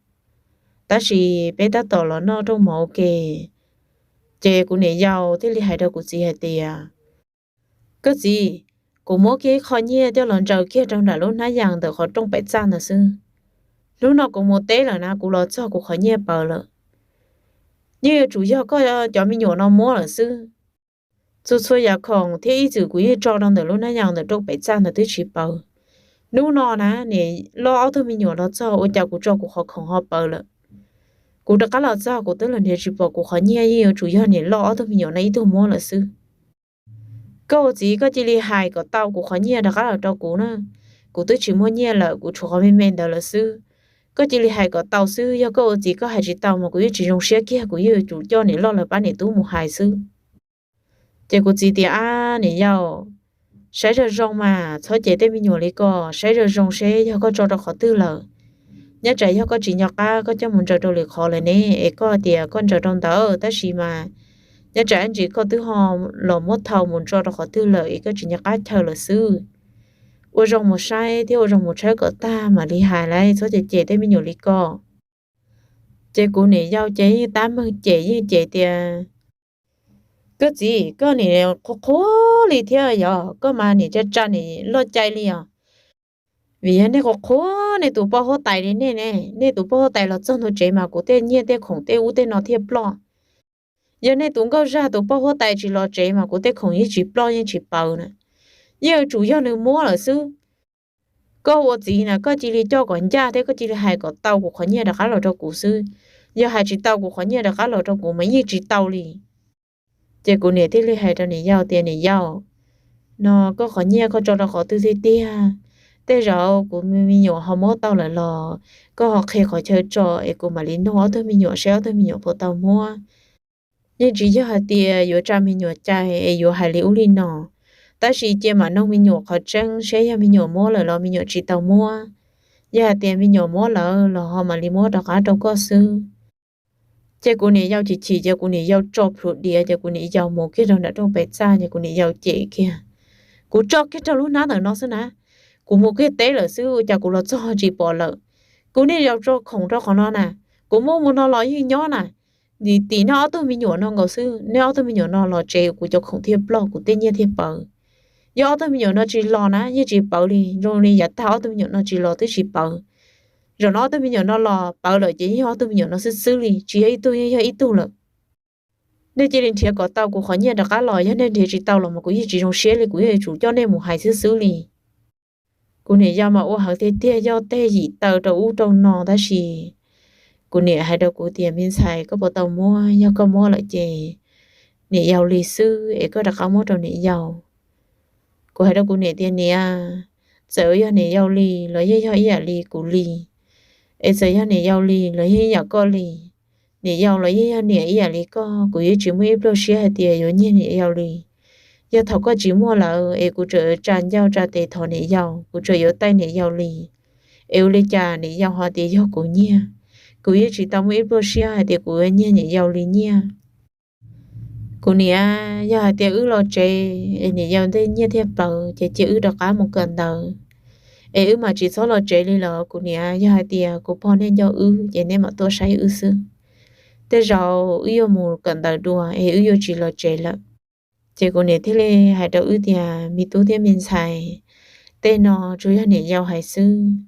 tab sis peb tab tom los noj rooj mov ua ke. Ces kuv niam yau thiaj li hais rau kuv txiv hais tias, koj txiv, kuv muab kiag ib qho nyiaj coj los ntsaws kiag rau nram lub hnab yas ntawm qhov rooj pem txaj ntawd xwb. Hnub no kuv mus teb lawm na, kuv los txog kuv qhov nyiaj pawv lawm. Yeej yuav tsum yog koj cov me nyuam no muab lawm xwb. Txhua txhua yam khoom thiab ib txwm kuv yeej tso rau ntawm lub hnab yas ntawm rooj pem txaj ntawd twb tsis pawv. Hnub no na, niam loj ob tug me nyuam los txog ua cas kuv tso kuv qhov khoom ho pawv lawm. Kuv rov qab los txog kuv twb los nrhiav tsis pom kuv qhov nyiaj, yeej yuav tsum yog niam loj ob tug me nyuam no ib tug muab lawm xwb. Koj ua txiv koj cia li hais kom tau kuv qhov nyiaj rov qab los rau kuv na. Kuv twb tsis muaj nyiaj lawm, kuv tshuav qhov me me ntawd lawm xwb. Koj cia li hais kom tau xwb, yog koj ua txiv koj hais tsis tau mas kuv yeej tsis zoo siab kiag, kuv yeej yuav tsum coj niam loj lawv pab niam tub mus hais xwb. Ces kuv txiv tias, ab niam yau, saib zoo zoo mas txhob cem tej me nyuam li ko, saib zoo zoo seb yog koj tso rau qhov twg lawm. Nyob tsam yog koj tsis nco qab koj coj mus ntsaws rau lwm qhov lawm ne, es koj tias koj ntsaws rau ntawd tab sis mas nyob tsam ib ntsis koj twb ho los muab thau mus tso rau qhov twg lawm es koj tsis nco qab chaw lawm xwb. Ua zoo mus saib thiab ua zoo mus tshawb kom tag mam li hais lauj, txhob cem cem tej me nyuam li ko. Ces kuv niam yau ces yeej tab meeg cem, yeej cem tias, koj txiv, koj nim qhuav qhuav li thiab yog koj mas nim tsa tsa nim loj cai li os. Vim yog nej qhuav qhuav nej tus poj huab tais li nej ne, nej tus poj huab tais los txog ntua tsev mas kuv tej nyiaj tej khoom tej ub tej no thiaj ploj. Yog nej tus nkauj zaj tus poj huab tais tsis los tsev mas kuv tej khoom yeej tsis ploj yeej tsis pawv na. Yeej yuav tsum yog nws muab lawm xwb. Koj ua txiv na koj cia li coj kom ncaj thiab koj cia li hais kom tau kuv qhov nyiaj rov qab los rau kuv xwb. Yog hais tsis tau kuv qhov nyiaj rov qab los rau kuv mas yeej tsis tau li. Ces kuv niam thiaj li hais rau niam yau tias, niam yau, no koj qhov nyiaj koj tso rau qhov twg tiag tiag? Tej zaum kuv me nyuam ho muab tau lawm los koj ho qhia qhov chaw tso es kuv mam li nug ob tug me nyuam seb ob tug me nyuam puas tau muab. Yeej tsis yog hais tias yuav tsa me nyuam cai es yuav hais li ub li no, tab sis cia mam noog me nyuam qhov tseeb seb yog me nyuam muab lawm los me nyuam tsis tau muab. Yog hais tias me nyuam muab lawm los ho mam li muab rov qab rau koj xwb. Ces kuv niam yau chim chim ces kuv niam yau tso plhuav diav ces kuv niam yau mus kiag rau nram rooj pem txaj ces kuv niam yau cem kiag, kuv tso kiag rau lub hnab ntawm no xwb na. Kuv mus kiag teb lawm xwb ua cas kuv los txog tsis pom lawm. Kuv niaj zaus tso khoom rau qhov no na, kuv muab mus no los yeej nyob na. Nim tim nej ob tug me nyuam no nkaus xwb, nej ob tug me nyuam no los tsev kuv cov khoom thiaj ploj kuv tej nyiaj thiaj pawv. Yog ob tug me nyuam no tsis los na yeej tsis pawv li, zoo li yav tag ob tug me nyuam no tsis los twb tsis pawv. Zaum no ob tug me nyuam no los pawv lawm ces yeej yog ob tug me nyuam no xwb xwb li, tsis yog ib tug yeej yog ib tug lawm. Nej cia li nrhiav kom tau kuv qhov nyiaj rov qab los, yog nej nrhiav tsis tau los mas kuv yeej tsis zoo siab li, kuv yeej yuav tsum coj nej mus hais xwb xwb li. Kuv niam yau mas ua heev tiag tiag, yog tej yim taw rau ub rau no tab sis kuv niam hais rau kuv tias, me ntxhais, koj puas tau muab? Yog koj muab lawm ces niam yau li xwb es koj rov qab muab rau niam yau. Kuv hais rau kuv niam tias, niam, txawm yog niam yau li los yeej yog ib yam li kuv li, es txawm yog niam yau li los yeej ib yam koj li. Niam yau los yeej yog niam ib yam li koj, kuv yeej tsis muaj ib pluag siab hais tias yuav nyiag niam yau li. Yog thaum koj tsis muaj lawm es kuv tseem tsa ncauj tsa tes thov niam yau, kuv tseem yuav taij niam yau li, es ua li cas niam yau ho tias yog kuv nyiag? Kuv yeej tsis tau muaj ib pluag siab hais tias kuv yuav nyiag niam yau li nyiaj. Kuv niam, yog hais tias wb los tsev es niam yau tej nyiaj thiaj plawv ces cia wb rov qab mus kawm ntawv, es wb mam tsis txhob los tsev li los kuv niam. Yog hais tias kuv pog nej nco wb ces nej mam tuaj saib wb xwb. Tej zaum wb yuav mus kawm ntawv dua es wb yuav tsis los tsev lawm. Ces kuv niam thiaj li hais rau wb tias, me tub thiab me ntxhais, tej no tsuas yog niam yau hais xwb.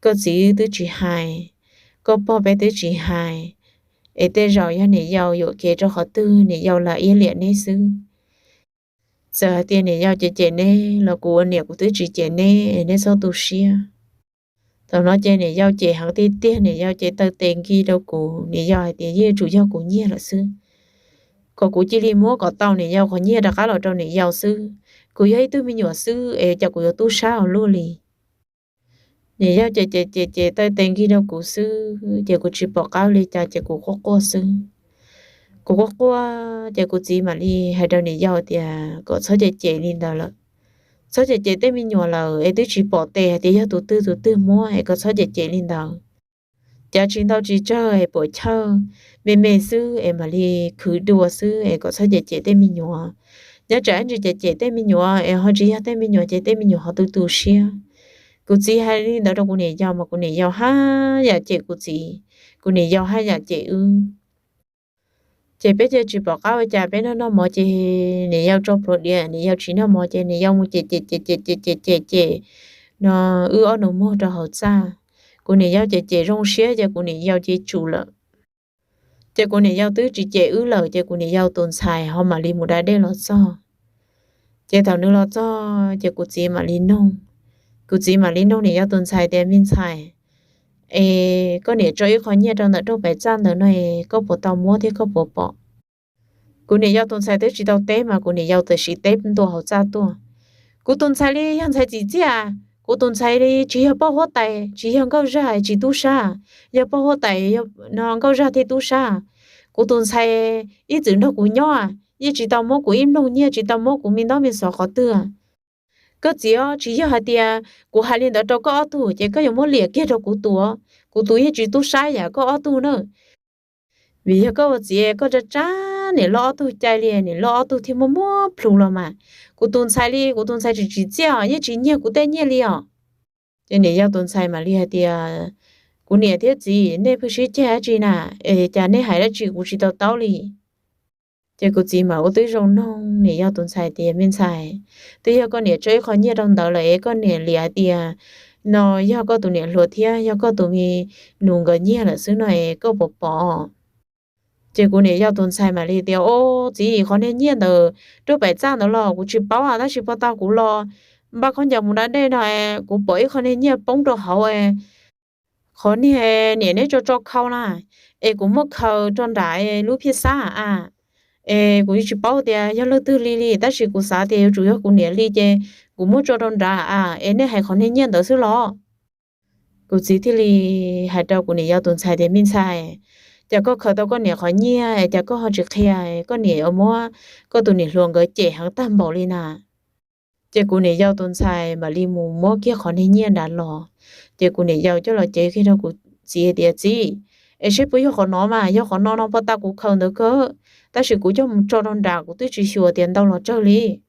Koj txiv wb twb tsis hais, koj pog peb twb tsis hais, es tej zaum yog niam yau yuam kev rau qhov twg niam yau lam iab liam neb xwb. Txawm hais tias niam yau cem cem neb los kuv ua niam kuv twb tsis cem neb es neb txhob tu siab. Thaum no ces niam yau cem heev tiag tiag, niam yau ces taw tes nkig rau kuv, niam yau hais tias yeej yuav tsum yog kuv nyiag lawm xwb, kom kuv cia li muab kom tau niam yau qhov nyiaj rov qab los rau niam yau xwb. Kuv yog ib tug me nyuam xwb es cas kuv yuav tub sab ua luaj li. Niam yau ces ces ces ces taw tes nkig rau kuv xwb ces kuv tsis pom qab li cas ces kuv quaj quaj xwb. Kuv quaj quaj ces kuv txiv mam li hais rau niam yau tias kom txhob cem cem li ntawd lawm, txhob cem cem tej me nyuam lawm es twb tsis pom tes hais tias yog tus twg tus twg muab es kom txhob cem cem li ntawd. Cav tsis ntau tsis tsawg es puam chawj me me xwb es mam li khwv dua xwb es kom txhob cem cem tej me nyuam. Nyob tsam ib ntsis cem cem tej me nyuam es ho tsis yog tej me nyuam ces tej me nyuam ho tu tu siab. Kuv txiv hais li ntawd rau kuv niam yau mas kuv niam yau haj yam cem kuv txiv, kuv niam yau haj yam cem wb. Ces peb cia tsis pom qab ua cas, peb noj noj mov ces niam yau tso plhuav diav, niam yau tsis noj mov ces niam yau mus cem cem cem cem cem cem cem cem no wb ob nus muag rau hauv txaj. Kuv niam yau cem cem zoo siab ces kuv niam yau ces tsum lawm. Ces kuv niam yau twb tsis cem wb lawm ces kuv niam yau tus ntxhais ho mam li mus da dej los txog. Ces thaum nws los txog ces kuv txiv mam li noog, kuv txiv mam li noog niam yau tus ntxhais tias, me ntxhais, es koj niam tso ib qho nyiaj rau ntawm rooj pem txaj ntawd no es koj puas tau muab thiab koj puas pom? Kuv niam yau tus ntxhais twb tsis tau teb mas kuv niam yau txawm siv teb ntua hauv txaj tuaj. Kuv tus ntxhais li yog ntxhais txim txiaj, kuv tus ntxhais li tsis yog poj huab tais tsis yog nkauj zag tsis tub sab, yog poj huab tais no nkauj zag thiaj tub sab. Kuv tus ntxhais ib txwm nrog kuv nyob, yeej tsis tau muab kuv ib nplooj nyiaj, tsis tau muab kuv me ntaub me xov qhov twg. Koj txiv, tsis yog hais tias kuv hais li ntawd rau koj ob tug ces koj yuav muab liam kiag rau kuv tus, kuv tus yeej tsis tub sab yam koj ob tug na. Vim yog koj ua txiv koj tsa tsab niam loj ob tug cai li, niam loj ob tug thiaj muaj muab plhus los mas. Kuv tus ntxhais li, kuv tus ntxhais tsis tsim txiaj os, yeej tsis nyiag kuv tej nyiaj li os. Ces niam yau tus ntxhais mam li hais tias, kuv niam thiab txiv, nej pheej sib ceg dab tsi na? Es cas nej hais dab tsi kuv tsis tau taub li? Ces kuv txiv mam ua tib zoo noog niam yau tus ntxhais tias, me ntxhais, twb yog koj niam tso ib qho nyiaj rau ntawd lawm es koj niam liam hais tias no yog koj tus niam hluas thiab yog koj tus me nus nkawd nyiag lawm xwb no es koj puas pom? Ces kuv niam yau tus ntxhais mam li tias, o, txiv, qhov niag nyiaj ntawd rau pem txaj ntawd los kuv tsis paub, tab sis puag ta kuv los npaj khaub ncaws mus da dej no, kuv pom ib qho niag nyiaj poob rau hauv. Qhov niag niam neb tso tso khau na, es kuv muab khaws rau nram lub phiaj xab a, es kuv tsis paub tias yog leej twg li li, tab sis kuv xav tias yuav tsum yog kuv niam li ces kuv muab tso rau nrad a, es nej hais qhov niag nyiaj ntawd xwb los? Kuv txiv thiaj li hais rau kuv niam yau tus ntxhais tias, me ntxhais, cas koj khaws tau koj niam qhov nyiaj es cas koj ho tsis qhia, koj niam yuav muab koj tus niam hluas nkawd cem heev tag npaum li na? Ces kuv niam yau tus ntxhais mam li mus muab kiag qhov niag nyiaj nrad los. Ces kuv niam yau coj los cev kiag rau kuv txiv tias, txiv, es seb puas yog qhov no mas, yog qhov no no puag ta kuv khaws ntawd kawg, tab sis kuv coj mus tso rau nrad kuv twb tsis xyuas tias ntau los tsawg li.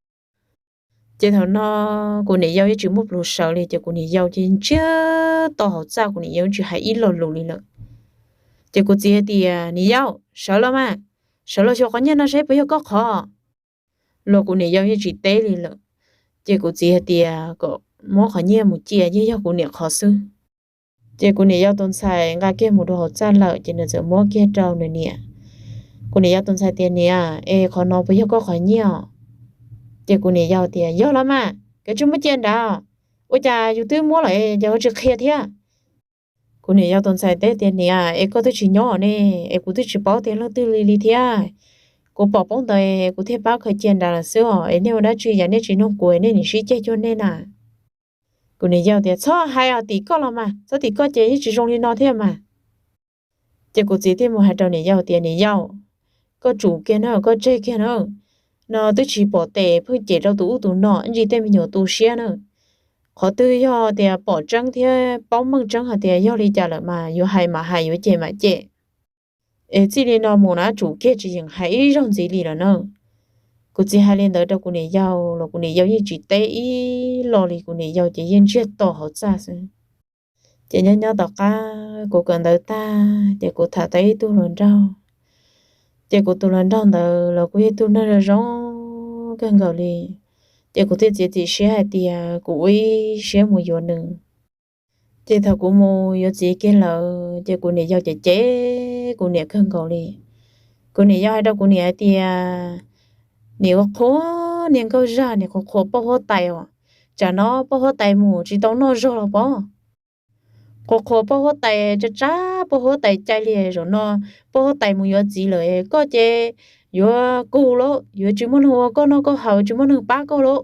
Ces thaum no kuv niam yau yeej tsis muaj plhus sawv li, ces kuv niam yau ces ntsiag to hauv txaj, kuv niam yau tsis hais ib lo lus li lawm. Ces kuv txiv hais tias, niam yau, sawv los mas, sawv los xyuas qhov nyiaj no seb puas yog koj qhov. Los kuv niam yau yeej tsis teb li lawm. Ces kuv txiv hais tias kom muab qhov nyiaj mus cia, yeej yog kuv niam qhov xwb. Ces kuv niam yau tus ntxhais nqa kiag mus rau hauv txaj lawm, ces nws txawm muab kiag rau nws niam. Kuv niam yau tus ntxhais tias, Niam, es qhov no puas yog koj qhov nyiaj os? Ces kuv niam yau tias, Yog los mas, koj tsis muab cia nrad, ua cas yus twb muab lawm es cas yuav tsis qhia thiab? Kuv niam yau tus ntxhais teb tias, Niam, es koj twb tsis nyob ne, es kuv twb tsis paub tias leej twg li li thiab. Kuv pom poob ntawd es kuv thiaj pab khaws cia nrad lawm xwb os, es nej ua dab tsi yam nej tsis nug kuv, nej nim sib ceg cuag nej na. Kuv niam yau tias, Txhob hais os, tim koj los mas, txhob tim koj ces yeej tsis zoo li no thiab mas. Ces kuv txiv thiaj mus hais rau niam yau tias, Niam yau, koj tsum kiag na, koj tseg kiag na. No twb tsis pom tes pheej cem rau tus ub tus no, ntsis tej me nyuam tu siab na. Qhov twg yog tias pom tseeb thiab paub meej tseeb hais tias yog li cas lawm mas yuav hais mas hais, yuav cem mas cem. Es txij li no mus na tsum kiag tsis yeem hais ib zaug ntxiv li lawm na. Kuv txiv hais li ntawd rau kuv niam yau los kuv niam yau yeej tsis teb ib lo li, kuv niam yau ces yeej ntsiag to hauv txaj xwb. Ces nyob nyob tom qab kuv kawm ntawv tag ces kuv tham tau ib tug hluas nraug. Ces kuv tus hluas nraug ntawd los kuj yog ib tug neeg zoo zoo kawg nkaus li. Ces kuv thiaj txiav txim siab hais tias kuv ua ib siab mus yuav nws. Ces thaum kuv mus yuav txiv kiag lawm ces kuv niam yau cem cem kuv niam kawg nkaus li. Kuv niam yau hais rau kuv niam hais tias, Niam ua qhuav niag nkauj zaj, niam qhuav qhuav poj huab tais os. Tsam no poj huab tais mus tsis tau noj zog los pob. Qhuav qhuav poj huab tais, tsab tsab poj huab tais cai li. Zaum no poj huab tais mus yuav txiv lawm, koj ces yuav kug lauj, yuav tsis muaj neeg ua koj noj koj haus, tsis muaj neeg pab koj lauj.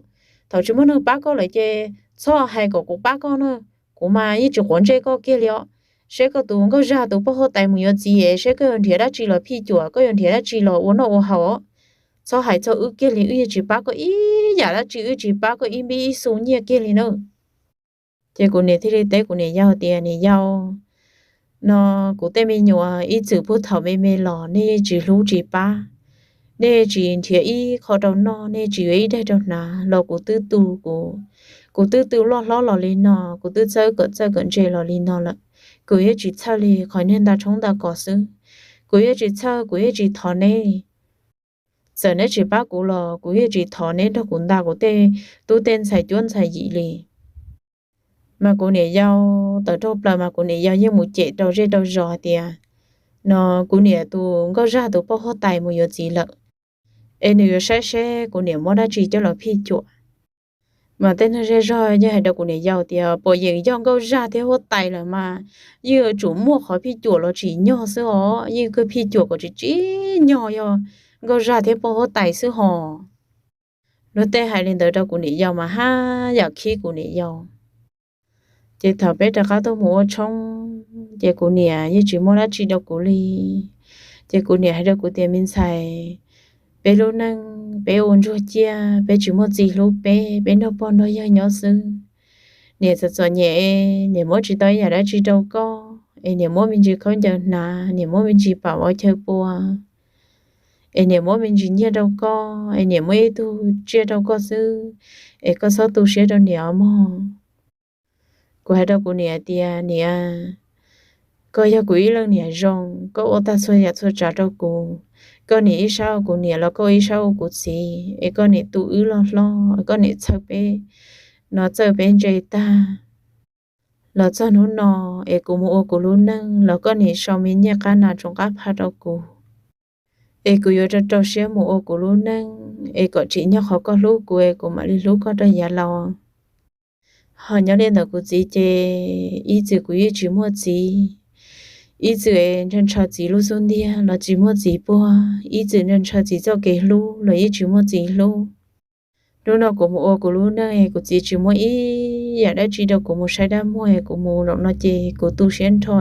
Thaum tsis muaj neeg pab koj lawm ces txhob hais kom kuv pab koj na. Kuv mas yeej tsis quav ntsej koj kiag li os. Seb koj tus nkauj zaj tus poj huab tais mus yuav txiv es seb koj yuav nrhiav dab tsi los phij cuam, koj yuav nrhiav dab tsi los ua noj ua haus. Txhob hais txog wb kiag li, wb yeej tsis pab koj ib yam dab tsi, wb tsis pab koj ib npib ib xu nyiaj kiag li na. Ces kuv niam thiaj li teb kuv niam yau tias, Niam yau, no kuv tej me nyuam ib txwm puag thaum me me los nej yeej tsis hlub tsis pab, nej tsis nrhiav ib qho rau noj, nej tsis yuav ib daig rau hnav los kuv twb tu, kuv, kuv twb tu loj hlob los li no, kuv twb txawj kom txawj kom ntse los li no lawm. Kuv yeej tsis txhawj li, qhov niag nta tshoob nta kos xwb. Kuv yeej tsis txhawj, kuv yeej tsis thov neb. Txawm neb tsis pab kuv los kuv yeej tsis thov neb nrog kuv nta kuv tej tub tej ntxhais cuab ntxhais yim li. Mas kuv niam yau tawm rooj plaws mas kuv niam yau yeej mus cem rau zej rau zos hais tias, no kuv niam tus nkauj zaj tus poj huab tais mus yuav txiv lawm, es nws yuav saib seb kuv niam muab dab tsi coj los phij cuam. Mas tej neeg zej zog yeej hais rau kuv niam yau tias, puas yeem yog nkauj zaj thiab huab tais lawm mas yeej yuav tsum muaj qhov phij cuam los tsim nyog xwb os, yeej kawg phij cuam kom tsim tsim nyog yog nkauj zaj thiab poj huab tais xwb hos. Luag tej hais li ntawd rau kuv niam yau mas haj yam khib kuv niam yau. Ces thaum peb rov qab tuaj mus ua tshoob ces kuv niam yeej tsis muaj dab tsi rau kuv li. Ces kuv niam hais rau kuv tias, Me ntxhais, peb lub neej peb ua ntsuag ciaj, peb tsis muaj txiv hlub peb, peb nrog pog nrog yawg nyob xwb. Niam txom txom nyem, niam muab tsis tau ib yam dab tsi rau koj, es niam muab me ntsis khaub ncaws hnav, niam muab me ntsis pam vov chaw pua, es niam muab me ntsis nyiaj rau koj, es niam muab ib tug tsiaj rau koj xwb, es koj txhob tu siab rau niam os mog. Kuv hais rau kuv niam tias, Niam, koj yog kuv ib leej niam zoo, koj ua tag txhua yam txhua tsav rau kuv. Koj niam ib sab ua kuv niam los koj ib sab ua kuv txiv, es koj niam tu wb loj hlob, koj niam txhawj peb, no txawj peb ntse tag. Los txog hnub no, es kuv mus ua kuv lub neej los koj niam sau me nyiaj qab nas tsoom qab pha rau kuv. Es kuv yuav rau rau siab mus ua kuv lub neej, es kom tsim nyog qhov koj hlub kuv es kuv mam li hlub koj rau yav laus. Ho nyob li ntawm kuv txiv ces ib txwm kuv yeej tsis muaj txiv, ib txwm ntshaw ntshaw txiv lub xub ntiag los tsis muaj txiv puag, ib txwm ntshaw ntshaw txiv txoj kev hlub los yeej tsis muaj txiv hlub. Hnub no kuv mus ua kuv lub neej es kuv txiv tsis muab ib yam dab tsi rau kuv mus saib dab muag es kuv mus zaum no ces kuv tu siab nrho.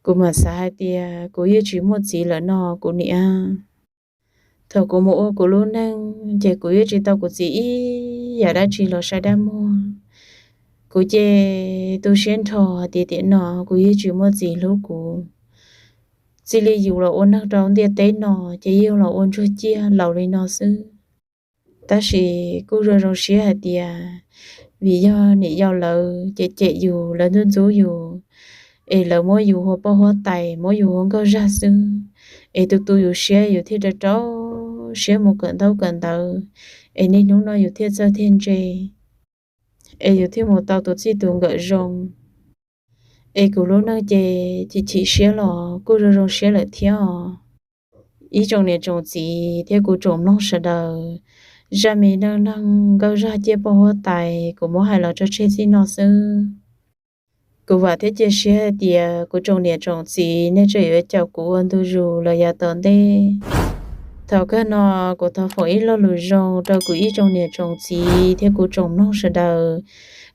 Kuv mam xav hais tias kuv yeej tsis muaj txiv lawm no kuv niam. Thaum kuv mus ua kuv lub neej ces kuv yeej tsis tau kuv txiv ib yam dab tsi los saib dab muag. Kuv ces tu siab nrho hais tias tiam no kuv yeej tsis muaj txiv hlub kuv. Txij li yus los ua neeg rau ntiaj teb no ces yeej los ua ntsuag ciaj laus li no xwb. Tab sis kuj zoo zoo siab hais tias vim yog niam yau lawv cem cem yus, lawv ntxub ntxub yus, es lawv muab yus hu ua poj huab tais, muab yus hu ua nkauj zaj xwb, es tu tu yus siab yus thiaj rau rau siab mus kawm ntaub kawm ntawv, es niaj hnub no yus thiaj txawj thiaj ntse, es yus thiaj mus tau tus txij tus nkawm zoo, es kuv lub neej ces chim chim siab los kuj zoo zoo siab lawm thiab os. Ib tsoom niam tsoom txiv thiab kuv tsoom mloog sawv daws, zaj me neej neeg nkauj zaj ciaj poj huab tais kuv muab hais los tso tseg txij no xwb. Kuv vam thiab cia siab hais tias kuv tsoom niam tsoom txiv nej tseem yuav caum kuv ua ntu zus los yav tom ntej. Thaum kawg no kuv thov foom ib lo lus zoo rau kuv ib tsoom niam tsoom txiv thiab kuv tsoom mloog sawv daws,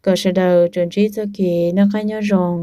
kom sawv daws tsuas ntsib txoj kev noj qab nyob zoo.